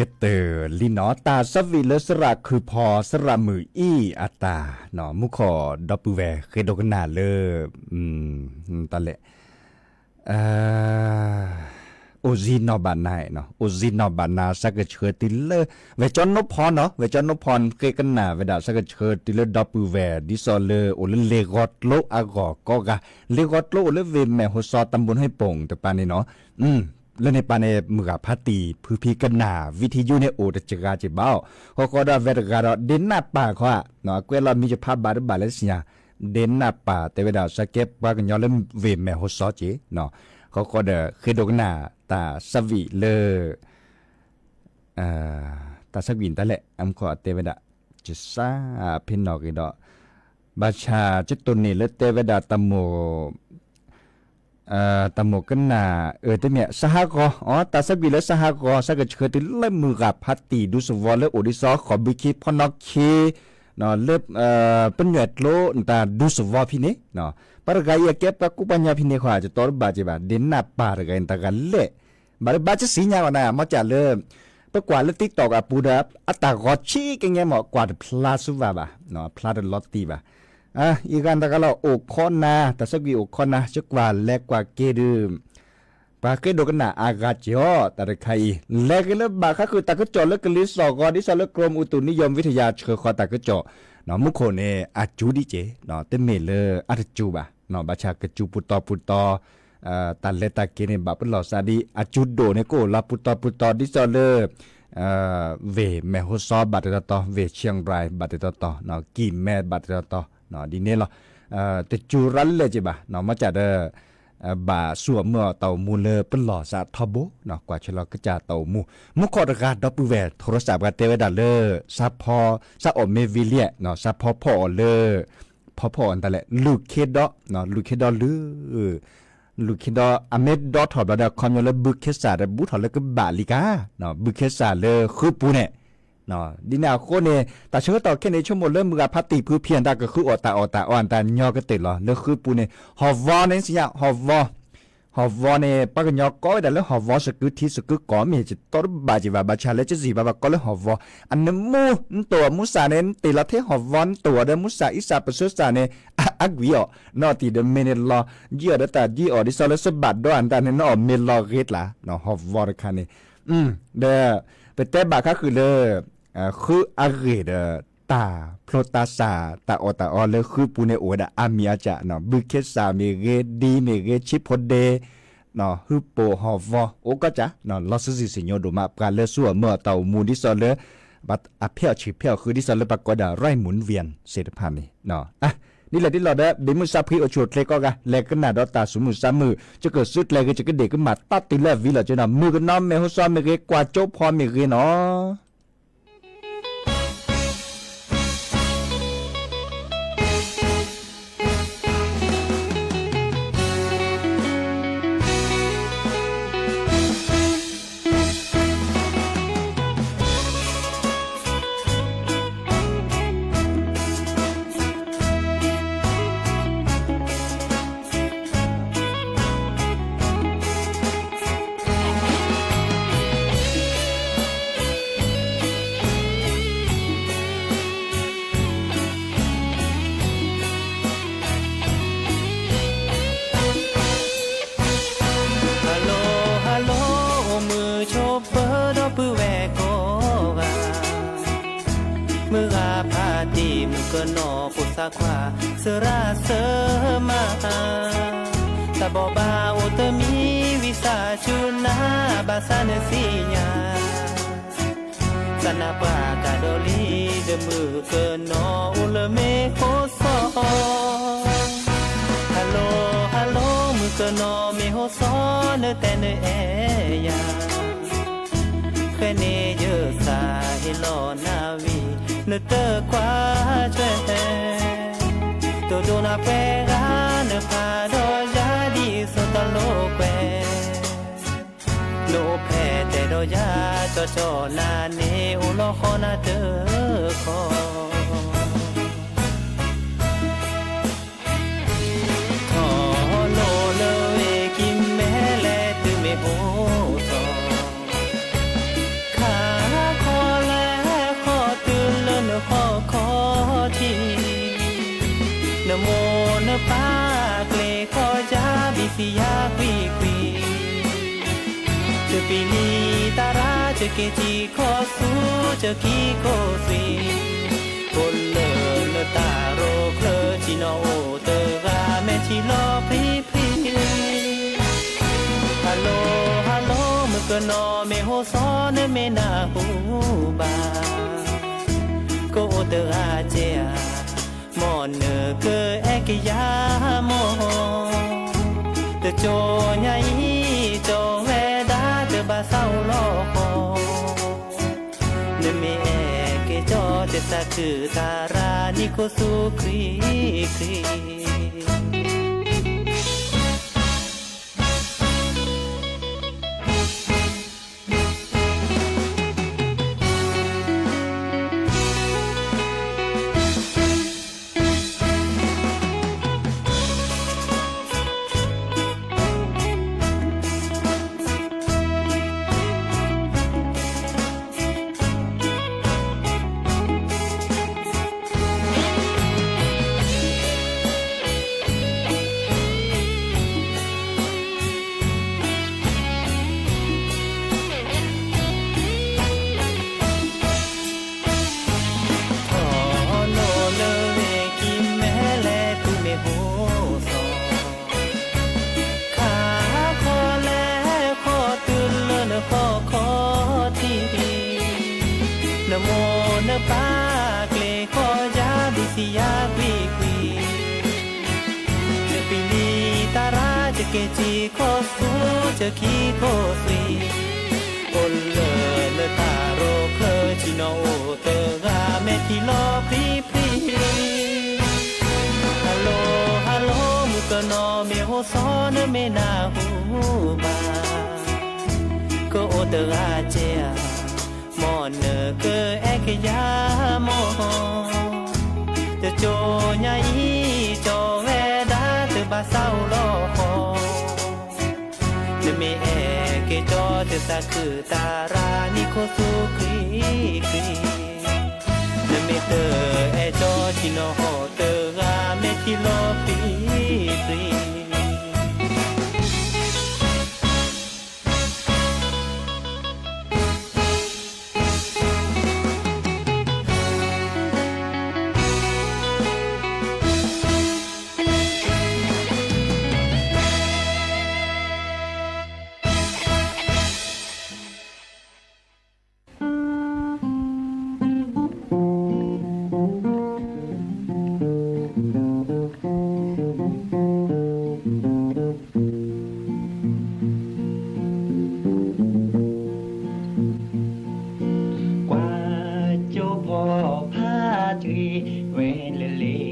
ကတၢၢ်လံနီၤ တၢ်သးဝံၣ်လၢသရၣ်ခုၣ်ဖီ သရၣ်မုၣ်အံၣ်အတၢ်, မူခိၣ်ဒီပုၢ်ဝဲၢ်ဃ့ဒိကနၣ်လၢ တၢ်လဲၣ် အိၣ်စ့နီၢ်ဘၣ်နၤ, အိၣ်စ့နီၢ်ဘၣ်နၤ သးကဆှၢတုၤလၢ ဝဲၢ်ကၠီနိဖီနီၤ, ဝဲၢ်ကၠီနိဖီ ဃ့ကနၣ်ဝဲဒၣ်သးကဆှၢတုၤလၢဒီပုၢ်ဝဲၢ် ဒ်သိးလၢအိၣ်လၢလ့ၣ်ဂီၤကျိအဂီၢ်ကိးဂၤ, လ့ၣ်ဂီၤကျိအိၣ်လၢဝ့ၢ်မဲၢ်ဟိစီ တၢ်ဘိၣ်ဟ့ၣ်ပိၣ်တပၤန့ၣ်နီၤ. လၢန့ၣ်ပၤန့ၣ် မုၢ်ဂၤဖးတံၢ်ဖုဖံကနၣ် ဝံထံယိန့ၣ်အိၣ်တစှၤက့ၤဘၣ်အီၤ, ဃီဃီဒီးအဝဲတဂၤဒီး ဒ့နၢ်ပၢ်ခီဧါ, အကွဲးလီၤမံၤယဖးဘၣ်တဘၣ်လၢသ့ၣ်ညါ, ဒ့နၢ်ပၢ်တဲဝဲဒၣ် သးကဲပှၤကညီလၢဝ့ၢ်မဲၢ်ဟိစီက့ၤ, ဃီဃီဒီးဃ့ဒိကနၣ် တၢ်သးဝံၣ်လၢ တၢ်သးဝံၣ်တၢ်လဲၣ် အမူခိၣ်အတဲဝဲဒၣ် ကစၢ်ဖဲနီၣ်ဂ့ၤဒီး ဘၣ်ဆၣ်ကတိၢ်န့ၣ်လၢတဲဝဲဒၣ်တၢ်မိၣ် တၢ်မိၣ်ကနၣ် အၢ တမ့ၢ် စဟါဂီၤ အီ တၢ်သးဝံၣ်လၢစဟါဂီၤ သးကဆှၢတုၤလၢမုၢ်ဂၤဖးတံၢ်ဒူသဝီလၢအိၣ်ဒ်သိးဃိးဘုခ့ဖီနီၣ်ခ့ လၢ ပညွဲၣ်ကျိတၢ်ဒူသဝီဖဲန့ၣ်, ပှၤတဂၤအံၤအကဲပှၤကူပှၤညီဖဲန့ၣ်ဃီ ယတီတဘၣ်က့ၤဘၣ် ဒ့နၢ်ပၢ်တဂၤအံၤ တၢ်ဂၤလဲၣ် ဘၣ်တဘၣ်ကစံၣ်ညါအီၤနၤ မ့ၢ်စ့ၢ်လၢ ပကွၢ်လၢ TikTok အပူၤဒီး အတၢ်ဂီၤဆံးကဲငဲမး ကွၢ်တဖျါဆူဘၣ်ဘၣ်, ဖျါတလီၤတံၢ်ဘၣ်. အံၤဂၤတဂၤလီၤ အိၣ်ခိးနၤ တၢ်သးဝံၣ်အိၣ်ခိးနၤ ယကွၢ်လဲၤကွၢ်က့ၤဒုး ပှၤဃ့ဒိကနၣ်အါဂၤက့ၤအီၤ တၢ်တခါအံၤ လဲၤက့ၤလၢဘၣ်ဃးဃုာ်တၢ်ကစီၣ်လၢကလံၤစိးဂီၤ ဒ်သိးလၢ กรมอุตุนิยมวิทยา ဆှၢဃီၤတၢ်ကစီၣ်, မူခိၣ်န့ၣ် အစူၤဒ်က့ၤ တမ့ၢ်လၢအတစူၤဘၣ်, ဘၣ်ဆၣ်ကစူၤပူၤတီၤပူၤတီၤ တၢ်လဲၤတၢ်က့ၤန့ၣ် ဘၣ်ပလီၢ်သးဒ် အစူၤဒိၣ်န့ၣ် ကအိၣ်လီၤပူၤတီၤပူၤတီၤ ဒ်သိးလၢ ဝ့ၢ်မဲၢ်ဟိစီဘၣ်တတီၤတီၤ ဝ့ၢ်ခၠ့ၣ်ရၢၣ်ဘၣ်တတီၤတီၤ ကံၢ်မဲဘၣ်တတီၤတီၤ ဒ်န့ၣ်လီၤ. တစူၤရၤလၢာ်က့ၤဘၣ် မ့ၢ်စ့ၢ်ဒီး ဘၣ်ဆူအီၣ်မၢအီၣ်တၢ်အိၣ်မူလၢပလီၢ်သးထီဘိ ကွၢ်ဆၢလီၤကစၢ်တၢ်အိၣ်မူ မူခိၣ်တဂၤဒီပုၢ်ဝဲၢ် ထိရစးပှၤတဲဝဲဒၣ်လၢ စးဖီ စးအီၣ်မ့ၢ်ဝံၤလံ စးဖီဖီအီၣ်လၢ ဖီဖီအီၣ်တၢ်လဲၣ် လူၢ်ခ့ဒီ လူၢ်ခ့ဒီလုၢ် လူၢ်ခ့ဒီ အမ့ၢ်ဒီထီၣ်ဘျီဒီး ခီပညီလၢဘုခ့စၢ်ဒီး ဘူးထီၣ်လၢကဘၣ်လံကါ ဘုခ့စၢ်လၢဃုပူၤန့ၣ် ဒ်န့ၣ်အဃိန့ၣ် တၢ်ဆၢကတီၢ်ခဲန့ၣ် ဆိကမိၣ်လၢမုၢ်ဂၤဖးတံၢ်ဖုဖံအတၢ်ကဃုအီၣ်တၢ်အီၣ်တၢ်အီအတၢ်ညီကတၢၢ်လီၤ လၢဃုပူၤန့ၣ် ဟီၣ်ဝီန့ၣ် စံးညါ ဟီၣ်ဝီ ဟီၣ်ဝီန့ၣ် ပှၤကညီကိးဝဲဒၣ်လၢဟီၣ်ဝီစကုထံစကုကီၢ် မ့ၢ်ယတီတဘၣ်က့ၤဘၣ် ဘၣ်ဆၣ်လၢကစံးဘၣ်ဘၣ်ကိးလၢဟီၣ်ဝီ အနမူ နတိၢ်အီၤမူစၢ်န့ၣ် နတ့ၢ်လီၤထဲဟီၣ်ဝီ နတိၢ်အီၤဒီးမူစၢ်အံစၢ်ပၢဆှၢစၢ်န့ၣ် အကွံာ်အီၤ နီၢ်တံၢ်ဒီးမ့ၢ်န့ၣ်လီၤ ယံာ်အီၤဒီးတၢ်ယံာ်အီၤ ဒ်သိးလၢစဘၣ်ဒီးအတၢ်န့ၣ် နအီၣ်မ့ၢ်လီၤဂ့ၤကျါ ဟီၣ်ဝီတခါန့ၣ် ဒီး ပတဲဘၣ်ဃးဃုာ်လၢ ဃုအဂ့ၢ်ဒီး တၢ်ဖျိတၢ်စၢ် တၢ်အီၣ်တၢ်အီလၢဃုပူၤန့ၣ် အိၣ်ဝဲဒၣ်အါမံၤအါကၢ် ဘုခ့စၢ်မ့ၢ်ဂ့ၤ ဒံမ့ၢ်ဂ့ၤ ဆံးဖိဒ့ ဟုပိာ်ဟီၣ်ဝီ အိၣ်ကီၢ်ကၢ် လီၤစုစ့ၣ်စ့ၣ်ညိဒိၣ်မး ပှၤလၢဆူအီၣ်မၢအီၣ်တၢ်အိၣ်မူဒ်သိးလၢ အဖဲအီၣ်ဆံးဖဲအီၣ်ဃု ဒ်သိးလၢပှၤကိးဒၣ် ရၢၢ်မုၢ်ဝံၣ် သ့ၣ်တဖၣ်န့ၣ် ဒ်လဲၣ်ဒ်လဲၣ်ဒီး ဘံမုၢ်စၢ်ဖှံအိၣ်ဆူၣ်အိၣ်ချ့ကိးဂၤ လဲၤကနၣ်ဒီးတၢ်သူၣ်မုာ်သးမုာ် ယကစုကျဲၤဂ့ၤ ယကဒ့ၣ်ကမၣ်တၢ်တုၤလၢအဝံၤလီၤက့နီၤ မုၢ်ကနီၤမဲာ်ဟိစီမ့ၢ်ဂ့ၤ ကွၢ်ကၠိဖီမ့ၢ်ဂ့ၤနီၤ Hello hello အိၣ်မုာ်ဆိးပၢဒီပုၢ်ဝဲၢ်ကိးဂၤ, မုၢ်ဂၤဖးတံၢ်မုၣ်ကနီၤဖိသၣ်ခွါ သရၣ်သၢမါ တၢ်ဘိးဘၣ်အိၣ်တမံၤဝံသးစူၤနၤ ဘၣ်ဆၣ်နသ့ၣ်ညါ သးနါပှၢ်ကဒီးလံ ဒီးမုၣ်ကနီၤအိၣ်လၢမ့ၢ်ဟိစီ Hello hello မုၣ်ကနီၤမ့ၢ်ဟိစီ နတဲနအဲၣ်ယၤ ဃဲန့ၣ်ယသးဟ့ၣ်လီၤနၤဝံၤ နတကွၢ်ထွဲ တိၢ်ဒိၣ်နၤပှဲၤဂၤ နဖးဒီးယၤဒ်သိးတလိာ်ကွဲ နအိၣ်ဖဲတဲဒီးယၤ ကၠီကၠီနၤန့ၣ် အိၣ်လီၤဃီနၤတခီ ထီၣ်လိၣ်လၢဝ့ၢ်ကံၤမဲလဲၣ် တုၤမ့ၢ်ဟိစီ ခါခီလဲၤဃီတုၤလၢနဟီၣ်ခီထံး နမိၢ်နပၢ်ကျ့ၤဃီယၤ ဘံၣ်သံယၤကွံာ်ကွံာ် ယပံၤလံတၢ်ရၣ် ယက့ၤစံၣ်ခီဆူ ယခံခိၣ်သွံၣ် အိၣ်လၢနတၢ်ရိၣ်ချၢ ဆ့ၣ်နီၤအိၣ်တဂၤ မဲာ်ထံလီၤပြံပြံ Hello hello မုၣ်ကနီၤမ့ၢ်ဟိစီ နမ့ၢ်နၢ်ဟူဘၣ် ကအိၣ်တဂၤကဲဧါ မ်နကအဲၣ်ကယၤမီၢ် တကၠိညါအံၤ ကၠီဝဲဒၣ်တဘၣ်သးအိၣ်လီၤဃီ နမ့ၢ်အဲၣ်က့ၤကၠီ တသးခုတၢ်ရၣ် နံၣ်ခိၣ်ဆူခွံခွံ ထီၣ်လိၣ်လၢဝ့ၢ်ကံၤမဲလဲၣ် တုၤမ့ၢ်ဟိစီ ခါခီလဲၤဃီတုၤလၢနဟီၣ်ခီထံး နမိၢ်နပၢ်ကျ့ၤဃီယၤ ဘံၣ်သံယၤကွံာ်ကွံာ် ယပံၤလံတၢ်ရၣ် ယက့ၤစံၣ်ခီဆူ ယခံခိၣ်သွံၣ် အိၣ်လၢနတၢ်ရိၣ်ချၢ ဆ့ၣ်နီၤအိၣ်တဂၤ မဲာ်ထံလီၤပြံပြံ Hello hello မုၣ်ကနီၤမ့ၢ်ဟိစီ နမ့ၢ်နၢ်ဟူဘၣ် ကအိၣ်တဂၤကဲဧါ မ်နကအဲၣ်ကယၤမီၢ် တကၠိညါအံၤ ကၠီဝဲဒၣ်တဘၣ်သးအိၣ်လီၤဃီ နမ့ၢ်အဲၣ်က့ၤကၠီ တသးခုတၢ်ရၣ် နံၣ်ခိၣ်ဆူခွံခွံ နမ့ၢ်တအဲၣ်ကၠီ ဆ့ၣ်နီၤဟီၣ်တဂၤ မဲာ်ထံလီၤပြံပြံ ကွၢ်ကၠိဖီဖးတြံးဝဲလၢလ့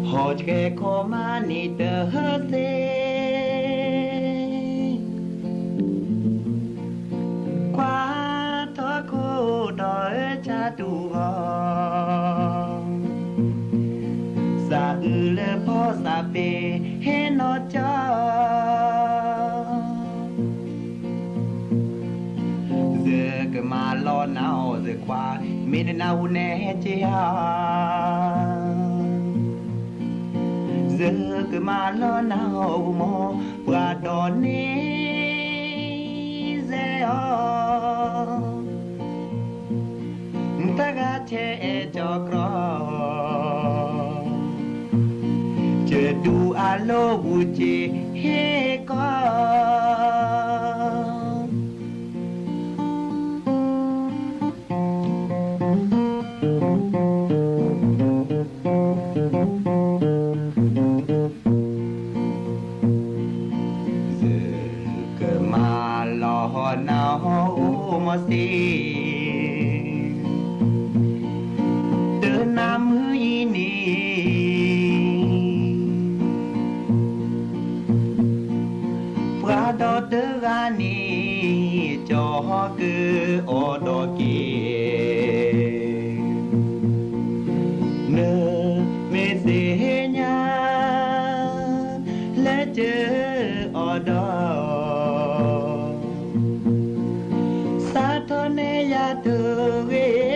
ဟီၣ်ကဲခီမးနံၤတဟၢသ့ ကွၢ်ထီၣ်ခိၣ်ဒီးအၢၣ်ဆါတူၢ်ဂီၤ သးအုးလၢဖီသးပ့ၤဟဲနီၢ်ကၠီ ယကမၤလီၤနၤအီၤယခွါ မ့ၢ်နနၢ်ဟူနဲက့ၤဧါ ယကမၤလီၤနၤအီၤမိၢ် ပှၤဒီးန့ၣ်စဲအီၤ တဂၤထဲအဲၣ်ကၠီကြီ လိာ်ပူၤစ့ၢ်ဟ့ၣ်ကီး ယကမၤလီၤနၤဟီၣ်အိၣ်မီၤစ့ၢ် တနၤမုၢ်အံၤန့ၣ် ပှၤဒီတဂၤန့ၣ် ကၠီၤဟီၣ်ကအီၣ်ဒီးက့ၤ နမ့ၢ်သ့ၣ်ညါ လၢကၠီၤအီၣ်ဒီး စးထီၣ်န့ၣ်ယၤတဂ့ၤယီၤ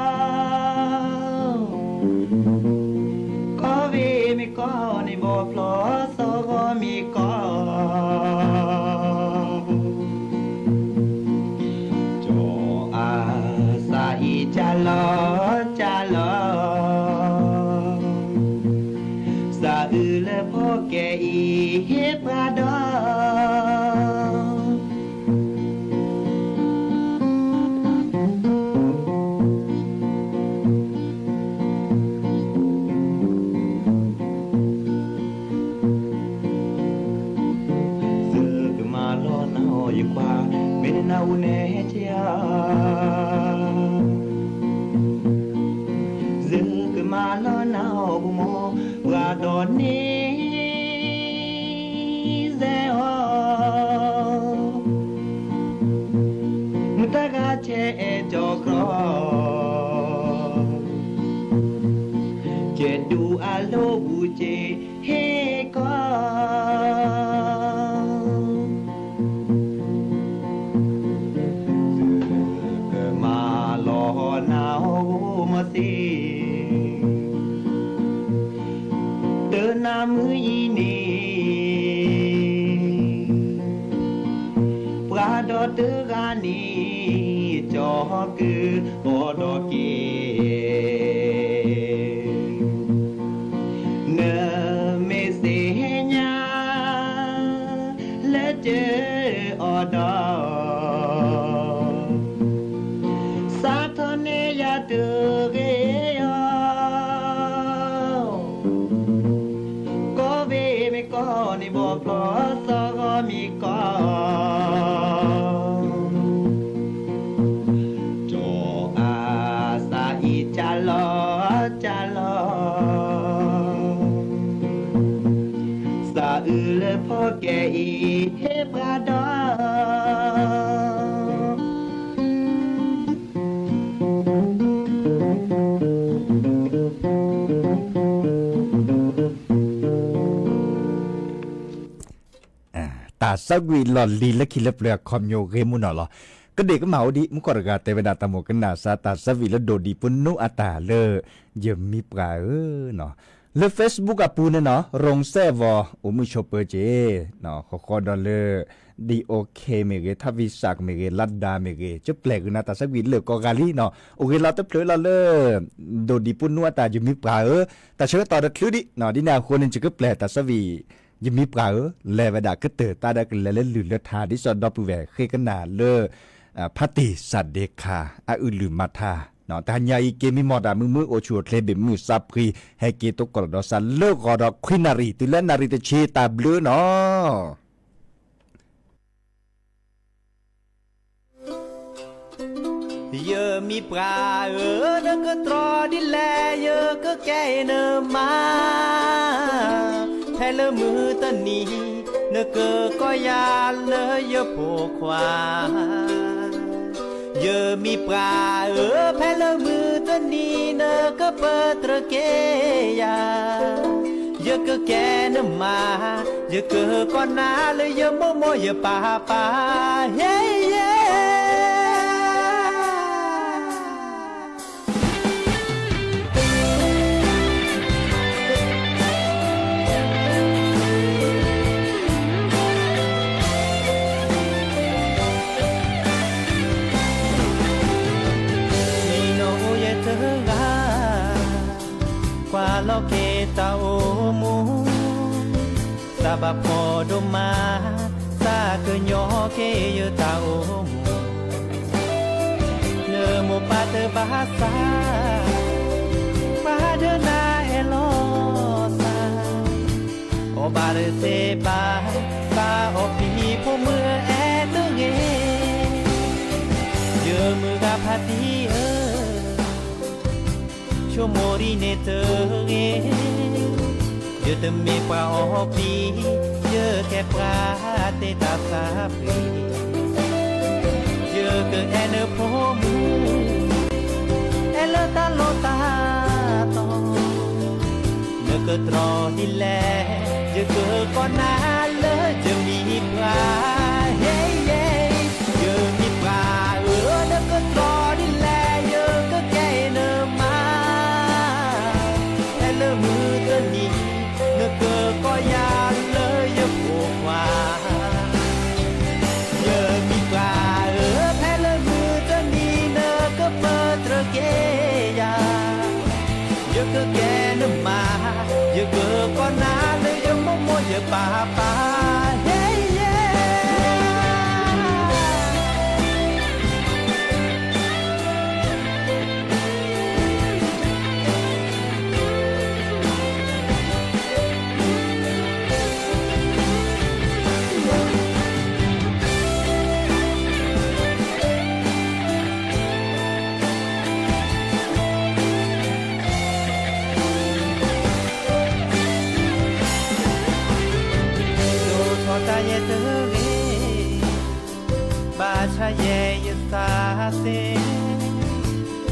ကီၢ်ဝ့ၢ်မ့ၢ်ကီၢ်န့ၣ် ဘီဖျီသီဂီၤမ့ၢ်ကီၢ် ကၠီၤအါ စးအံၤကၢ်လီၤကၢ်လီၤ စးအုးလၢဖီကဲအံၤ ဟ့ၣ်ပှၤဒီး ယကမၤလီၤနၤဟီၣ်ယကွၢ် မ့ၢ်နနၢ်ဟူန့ၣ်ဟဲက့ၤဧါ ယကမၤလီၤနၤဟီၣ်ပမိၢ် ပှၤဒီးန့ၣ် စဲအီၤ မုၢ်တဂၤဆဲးအဲၣ်ကၠီၤကြီ ကဲဒူအလိာ်ပူၤစ့ၢ် ဟ့ၣ်ကီး ယကမၤလီၤနၤဟီၣ်မီၤစ့ၢ် တနၤမုၢ်အံၤန့ၣ် ပှၤဒီတဂၤန့ၣ် ကၠီၤဟီၣ်ကအီၣ်ဒီးက့ၤ နမ့ၢ်သ့ၣ်ညါ လၢကၠီၤအီၣ်ဒီး စးထီၣ်န့ၣ်ယၤတဂ့ၤယီၤ ကီၢ်ဝ့ၢ်မ့ၢ်ကီၢ်န့ၣ် ဘီဖျီသီဂီၤမ့ၢ်ကီၢ် ကၠီၤအါ စးအံၤကၢ်လီၤကၢ်လီၤ စးအုးလၢဖီကဲအံၤ ဟ့ၣ်ပှၤဒီး တၢ်သၢကွံာ်လီၢ်လံၤလၢခံလၢပျၢၤအခီပညီဂ့ၤမူနီၢ်လီၤ. ကဒ့ၣ်ကမၣ်အိၣ်ဒံး မူခိၣ်တဂၤတဲဝဲဒၣ်တၢ်မိၣ်ကနၣ်စါ တၢ်သၢကွံာ်လၢဒိၣ်ဒံးပနူအတၢ်လၢ ယမံပှၤဧၢနီၢ်. လၢ Facebook အပူၤန့ၣ်နီၢ် ရိၣ်စဲၣ်ဝီၤ အိၣ်မုာ်ဆိးပၢၤက့ၤ ဃီဃီဒီးလၢ ဒီး OK မ့ၢ်ဂ့ၤ ထၣ်ဝံစၣ်ကမ့ၢ်ဂ့ၤ လါဒါမ့ၢ်ဂ့ၤ ကပျဲၢ်ကနၣ်တၢ်သၢကွံာ်လၢာ်ကိးဂၤလံနီၢ် အိၣ်ဂ့ၤလီၤတဖျၢၣ်လီၤလၢ ဒိၣ်ဒံးပနူအတၢ်ယမံပှၤဧၢ တၢ်ဆၢကတီၢ်တချုးဒံးနီၢ် ဒ်န့ၣ်အဃိန့ၣ် ယကပျဲၢ်တၢ်သၢကွံာ် ယမံပှၤဧၢ လဲၤဝဲဒၣ်ကတၢၢ်တၢ်ဒီးကလဲၤလၢလုၢ်လၢထါ ဒ်သိးဒီပုၢ်ဝဲၢ်ဃ့ကနၣ်လၢ ဖါတံၢ်စၢ်ဒ့ခါ အအုၣ်လုၢ်မၤထါ တဟါညါအံၤက့ၤမံမီၢ်တၢ်မုာ်မုာ်အိၣ်ဆူၣ်အိၣ်ချ့ဘ့ၣ်မုၢ်စးဖှံ ဟဲက့ၤသကိးဒီးစးလၢဂီၤဒီးခွံနၣ်ရံၣ် တုၤလၢနၣ်ရံၣ်တဆံ တၢ်ဘျုးနီၢ်. ယမံပှၤဧၢ နကတြီဒ်လဲၣ် ယကကဲနမါ ဖဲလၢမုၢ်တနံၤ နကကိးယၤလၢယဖိခွါ ယမံပှၤဧၢ ဖဲလၢမုၢ်တနံၤ နကပတြၢၤက့ၤယၤ ယကကဲနမါ ယကကိးနၤလၢယမိၢ်မိၢ်ယပၢ်ပၢ် ဟ့ယဲ နံၤနိယဲတဂၤ ကွၢ်လီၤက့ၤတၢ်အိၣ်မူ ဘၣ်ဖှီၣ်ဒိၣ်မး, သးကညီၤက့ၤယတၢ်အိၣ်မူ, နမိၢ်ပၢ်တဘၣ်ဆါ, ပှၤဒၢနၤအဲၣ်လီၤသး, အီၣ်ဘၣ်တသ့ဘၣ်, ဘၣ်အီၣ်ဖံဖိမုၣ်အဲၣ်တဂ့ၤ, ယမုၢ်ဂၤဖါတံၢ်ဧၢ, ဆိကမိၣ်ဒ်န့ၣ်တဂ့ၤ, ယတမ့ၢ်ပှၤအီၣ်ဖံ, ယကဲပှၤတ့တၢ်သးပှ့ၤ, ယကအဲၣ်နဖိမုၣ်, အဲၣ်လၢတၢ်လီၢ်တၢ်တီ, နကတြီဒ်လဲၣ်, ယကကိးနၤလၢယမံၤပှၢ်, ဟ့ယ့, ယမံၤပှၢ်ဧၢ, နကတြီဒ်လဲၣ်, ယကကဲနမါ, ဖဲလၢမုၢ်တနံၤ, နကကိးယၤလၢယဖိခွါ, ယမံၤပှၢ်ဧၢ, ဖဲလၢမုၢ်တနံၤ, နကပၢတြၢၤက့ၤယၤ, ယကကဲနမါ, ယကကိးနၤလၢယမိၢ်မိၢ်ယပၢ်ပၢ်, ဟ့ယ့. ဒိၣ်ထီၣ်တၢ်ယဲၢ်တဂ့ၤ, ဘၣ်ဆၣ်ယဲယသးသ့,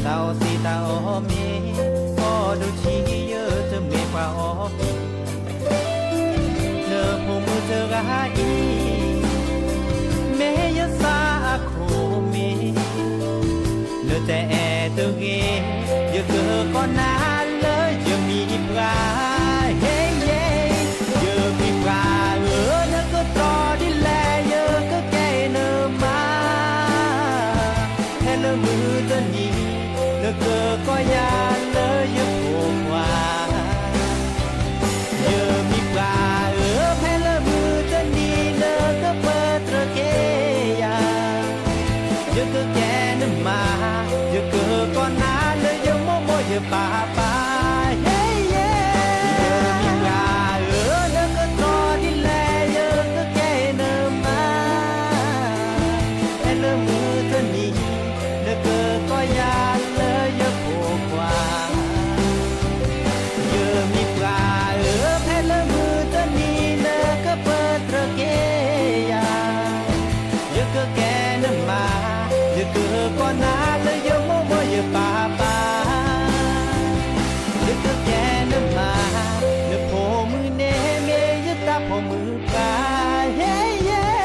တၢ်အီၣ်သံးတၢ်အီၣ်မ့ၤ, အီၣ်ဒိၣ်ထံယတမ့ၢ်ပှၤအီၣ်ဖံ, နဖိမုၣ်တဂၤအံၤ, မ့ၢ်ယသးအခိၣ်မ့ၢ် နတအဲၣ်တဂ့ၤ, ယကကိးနၤလၢယမံၤပှၢ်, ဟ့ယ့, ယမံၤပှၢ်ဧၢ, နကတြီဒ်လဲၣ်, ယကကဲနမါ, ဖဲလၢမုၢ်တနံၤ, နကကိးယၤလၢယဖိခွါ ယမံၤပှၢ်ဧၢ, ဖဲလၢမုၢ်တနံၤ နကပၢတြၢၤက့ၤယၤ, ယကကဲနမါ, ယကကိးနၤလၢယမိၢ်မိၢ်ယပၢ်ပၢ်, ဟ့ယ့, ယမံၤပှၢ်ဧၢ, နကကိးဒ်လဲၣ်, ယကကဲနမါ, ဖဲလၢမုၢ်တနံၤ နကကိးယၤလၢယဖိခွါ, ယမံၤပှၢ်ဧၢ, ဖဲလၢမုၢ်တနံၤ နကပၢတြၢၤက့ၤယၤ, ယကကဲနမါ, ယကကိးနၤလၢယမိၢ်မိၢ်ယပၢ်ပၢ်, ယကကဲနမါ, နဖိမုၣ်န့ၣ်မ့ၢ်ယတၢ်ဖိမုၣ်ပှၢ်, ဟ့ယ့.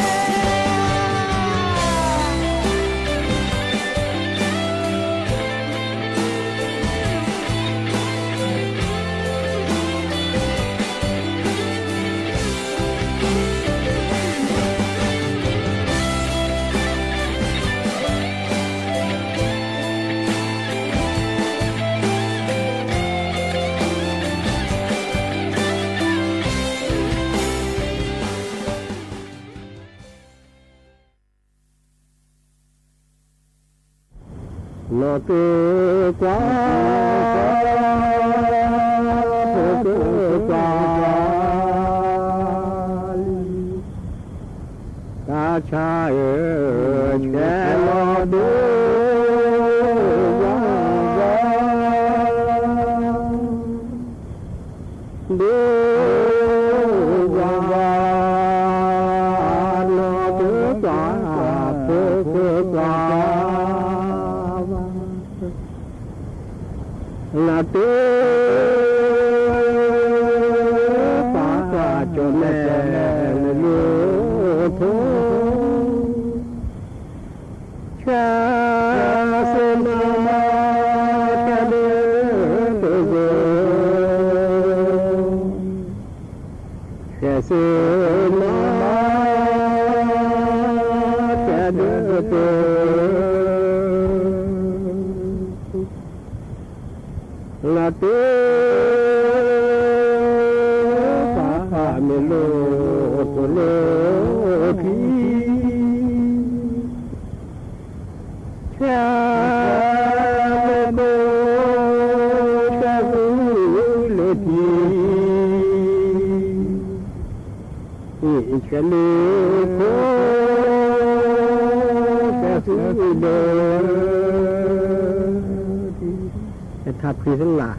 နီၢ်က့ၤကွၢ်, ဖိက့ၤကွၢ်, တၢ်ဆါအၢ, ဆဲးလီၤဒိၣ်ဝါ, ဒိၣ်ဝါ, နီၢ်က့ၤကွၢ်, ဖိက့ၤကွၢ်, နတဲ ပှၤကၠီၣ်မဲာ်လၢလၢထိ, ဆဲးစ့မၤ ကဲဒၢတဂ့ၤ, ဆဲးစ့မၤ ကဲဒၢတဂ့ၤ, နတဲ ပှၤမ့ၢ်လိၣ် လၢခံ ဆၢမုၢ်ကိၣ် ဆၢဃုလၢထံ ဆၢလၢခိ ဆၢဃုလၢ ထါဖှံသလၢ်,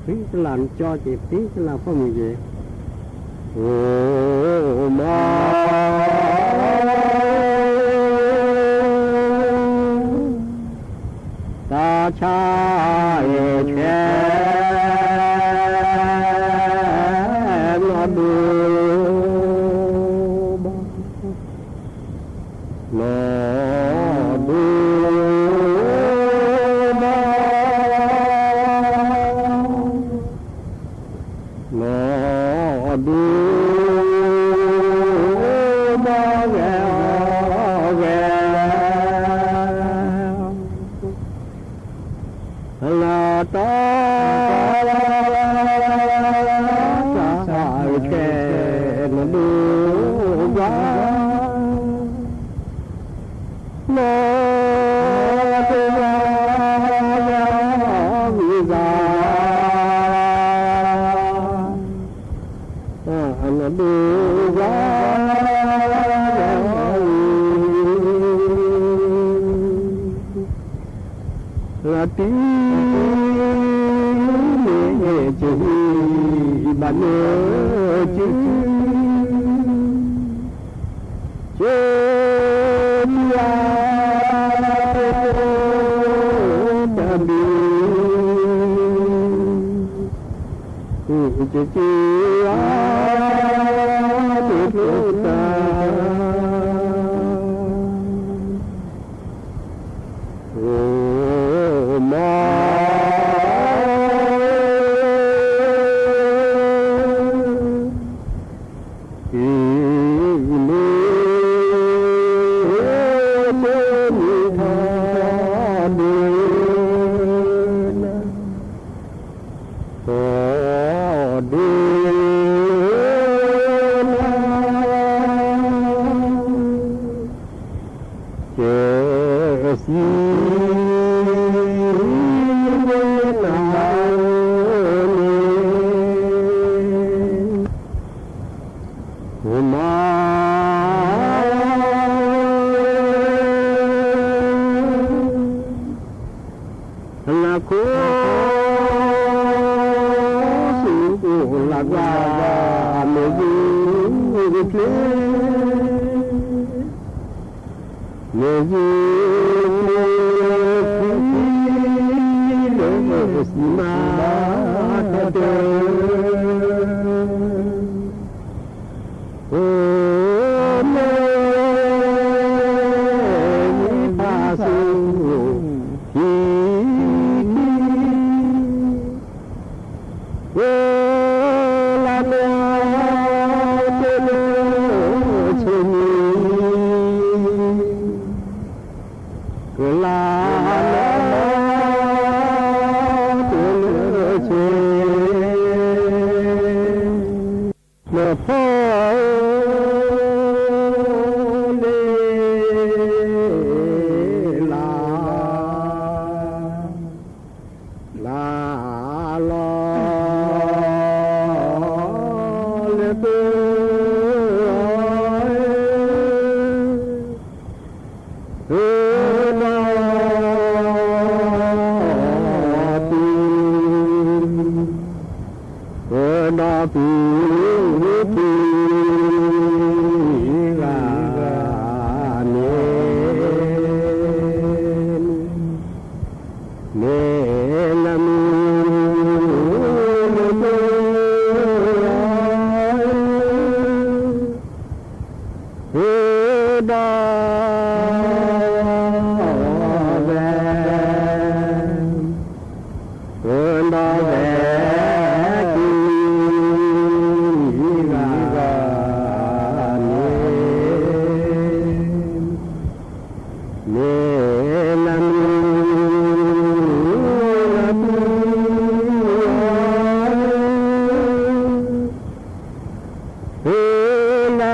ဖှံသလၢ်ကၠီက့ၤ ဖှံသလၢ်ဖီမုၢ်က့ၤ, အိၣ်မး တၢ်ဆါအၢဆဲး နီၢ်ဒိၣ်ဘၣ် နီၢ်ဒိၣ်ဘၣ် နီၢ်ဒိၣ် ဘၣ်ဂဲၤအီၤဂဲၤ လၢတၢ် တၢ်ဆါအၢဆဲး နီၢ်ဒိၣ်ဘၣ် နီၢ်ဒိၣ်ဘၣ် ဂဲၤအီၤဂံၢ်ဂၤ နီၢ်ဒိၣ်ဘၣ် ဂဲၤအီၤဂံၢ် လၢတုၤ မ့ၢ်ကဟံးဘၣ်လၢစု ကၠိပျၢ် တဘျုး ကၠိကၠိ တကျိတၢ် အိၣ်မး တုၤမ့ၢ် ကၠိမုၢ်ထီၣ်ဒိၣ် ထီၣ်ဒိၣ် ကစံး ဝဲနၤန့ၣ် မါ နခိၣ် စူၢ်လၢ်ကွၢ် မ့ၢ်ဂ့ၤကျဲ မ့ၢ်ဂ့ၤကျဲ လၢစံးမၤတၢ်တၢၢ် အိၣ်မ့ၢ် ဝံဖးစူၢ် ထံခံ ဝဲလၢနီၢ် ကၠိလၢဆိၣ်မံၤ ကလၢနီၢ် ကၠိလၢဆိၣ် နဖီ လၢ လၢလီၤ လၢက ဒီး ဒီးပုၢ် ပုၢ်ဂၤန့ၣ် မ့ၢ်လၢမုၢ် လၢမုၢ် ဒီး ဝဲ ဒီးဝဲ ပုၢ်ဂၤန့ၣ် မ့ၢ်လၢမုၢ် လၢမုၢ် လၢ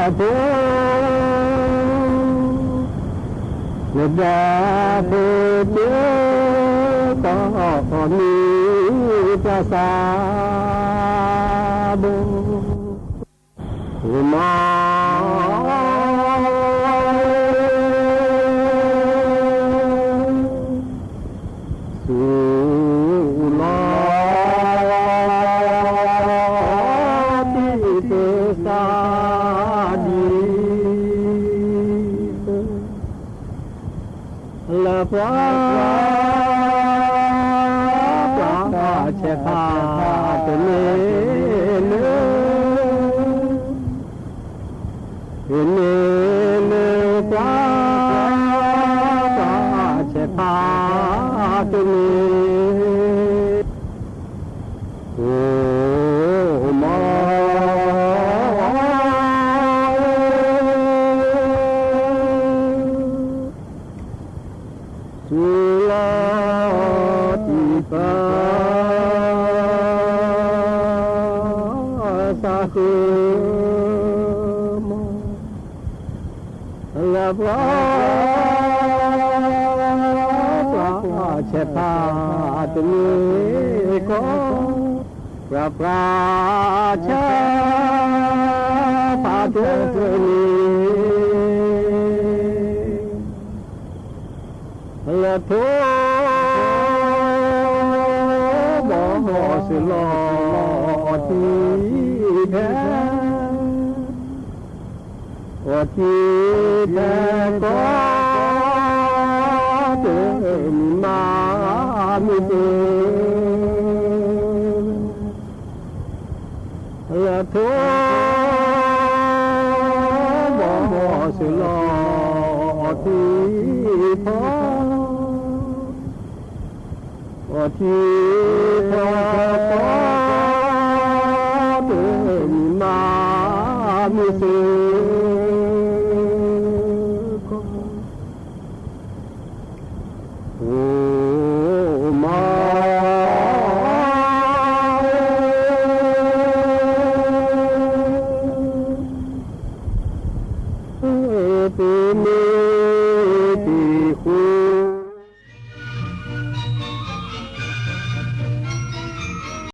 အဖိ နဒၣ်ဖိတၢ်တီၢ်အီၤမံၤ ပှၤသးဘိ မၤ သူၣ်လီၤ တံၢ်သးဒ်သိး လၢပှၤ ပှၤဆဲးဖးတန့ၢ်လၢ တန့ၢ်လၢပှၤ ပှၤဆဲးဖးတန့ၢ် အိၣ်မး သူၣ်လီၤတံၢ်သး သးဃုမး လၢပှၤ ပှၤဆဲးဖးတန့ၢ်ကီး ပှၤ ပှၤဆဲးဖးတန့ၢ် လၢထိ ဘီဘီစ့ၢ်လီၤ အီၣ်တံၢ်ဖဲ အီၣ်တံၢ်ဖဲကီး တမံၤမးမုၢ်သ့ လၢထိ ဘီဘီစ့ၢ်လီၤ အီၣ်တံၢ်ဖီ အီၣ်တံၢ်ဖီကီး တမံၤမးမုၢ်သ့ကီး အိၣ်မး ပမ့ၢ်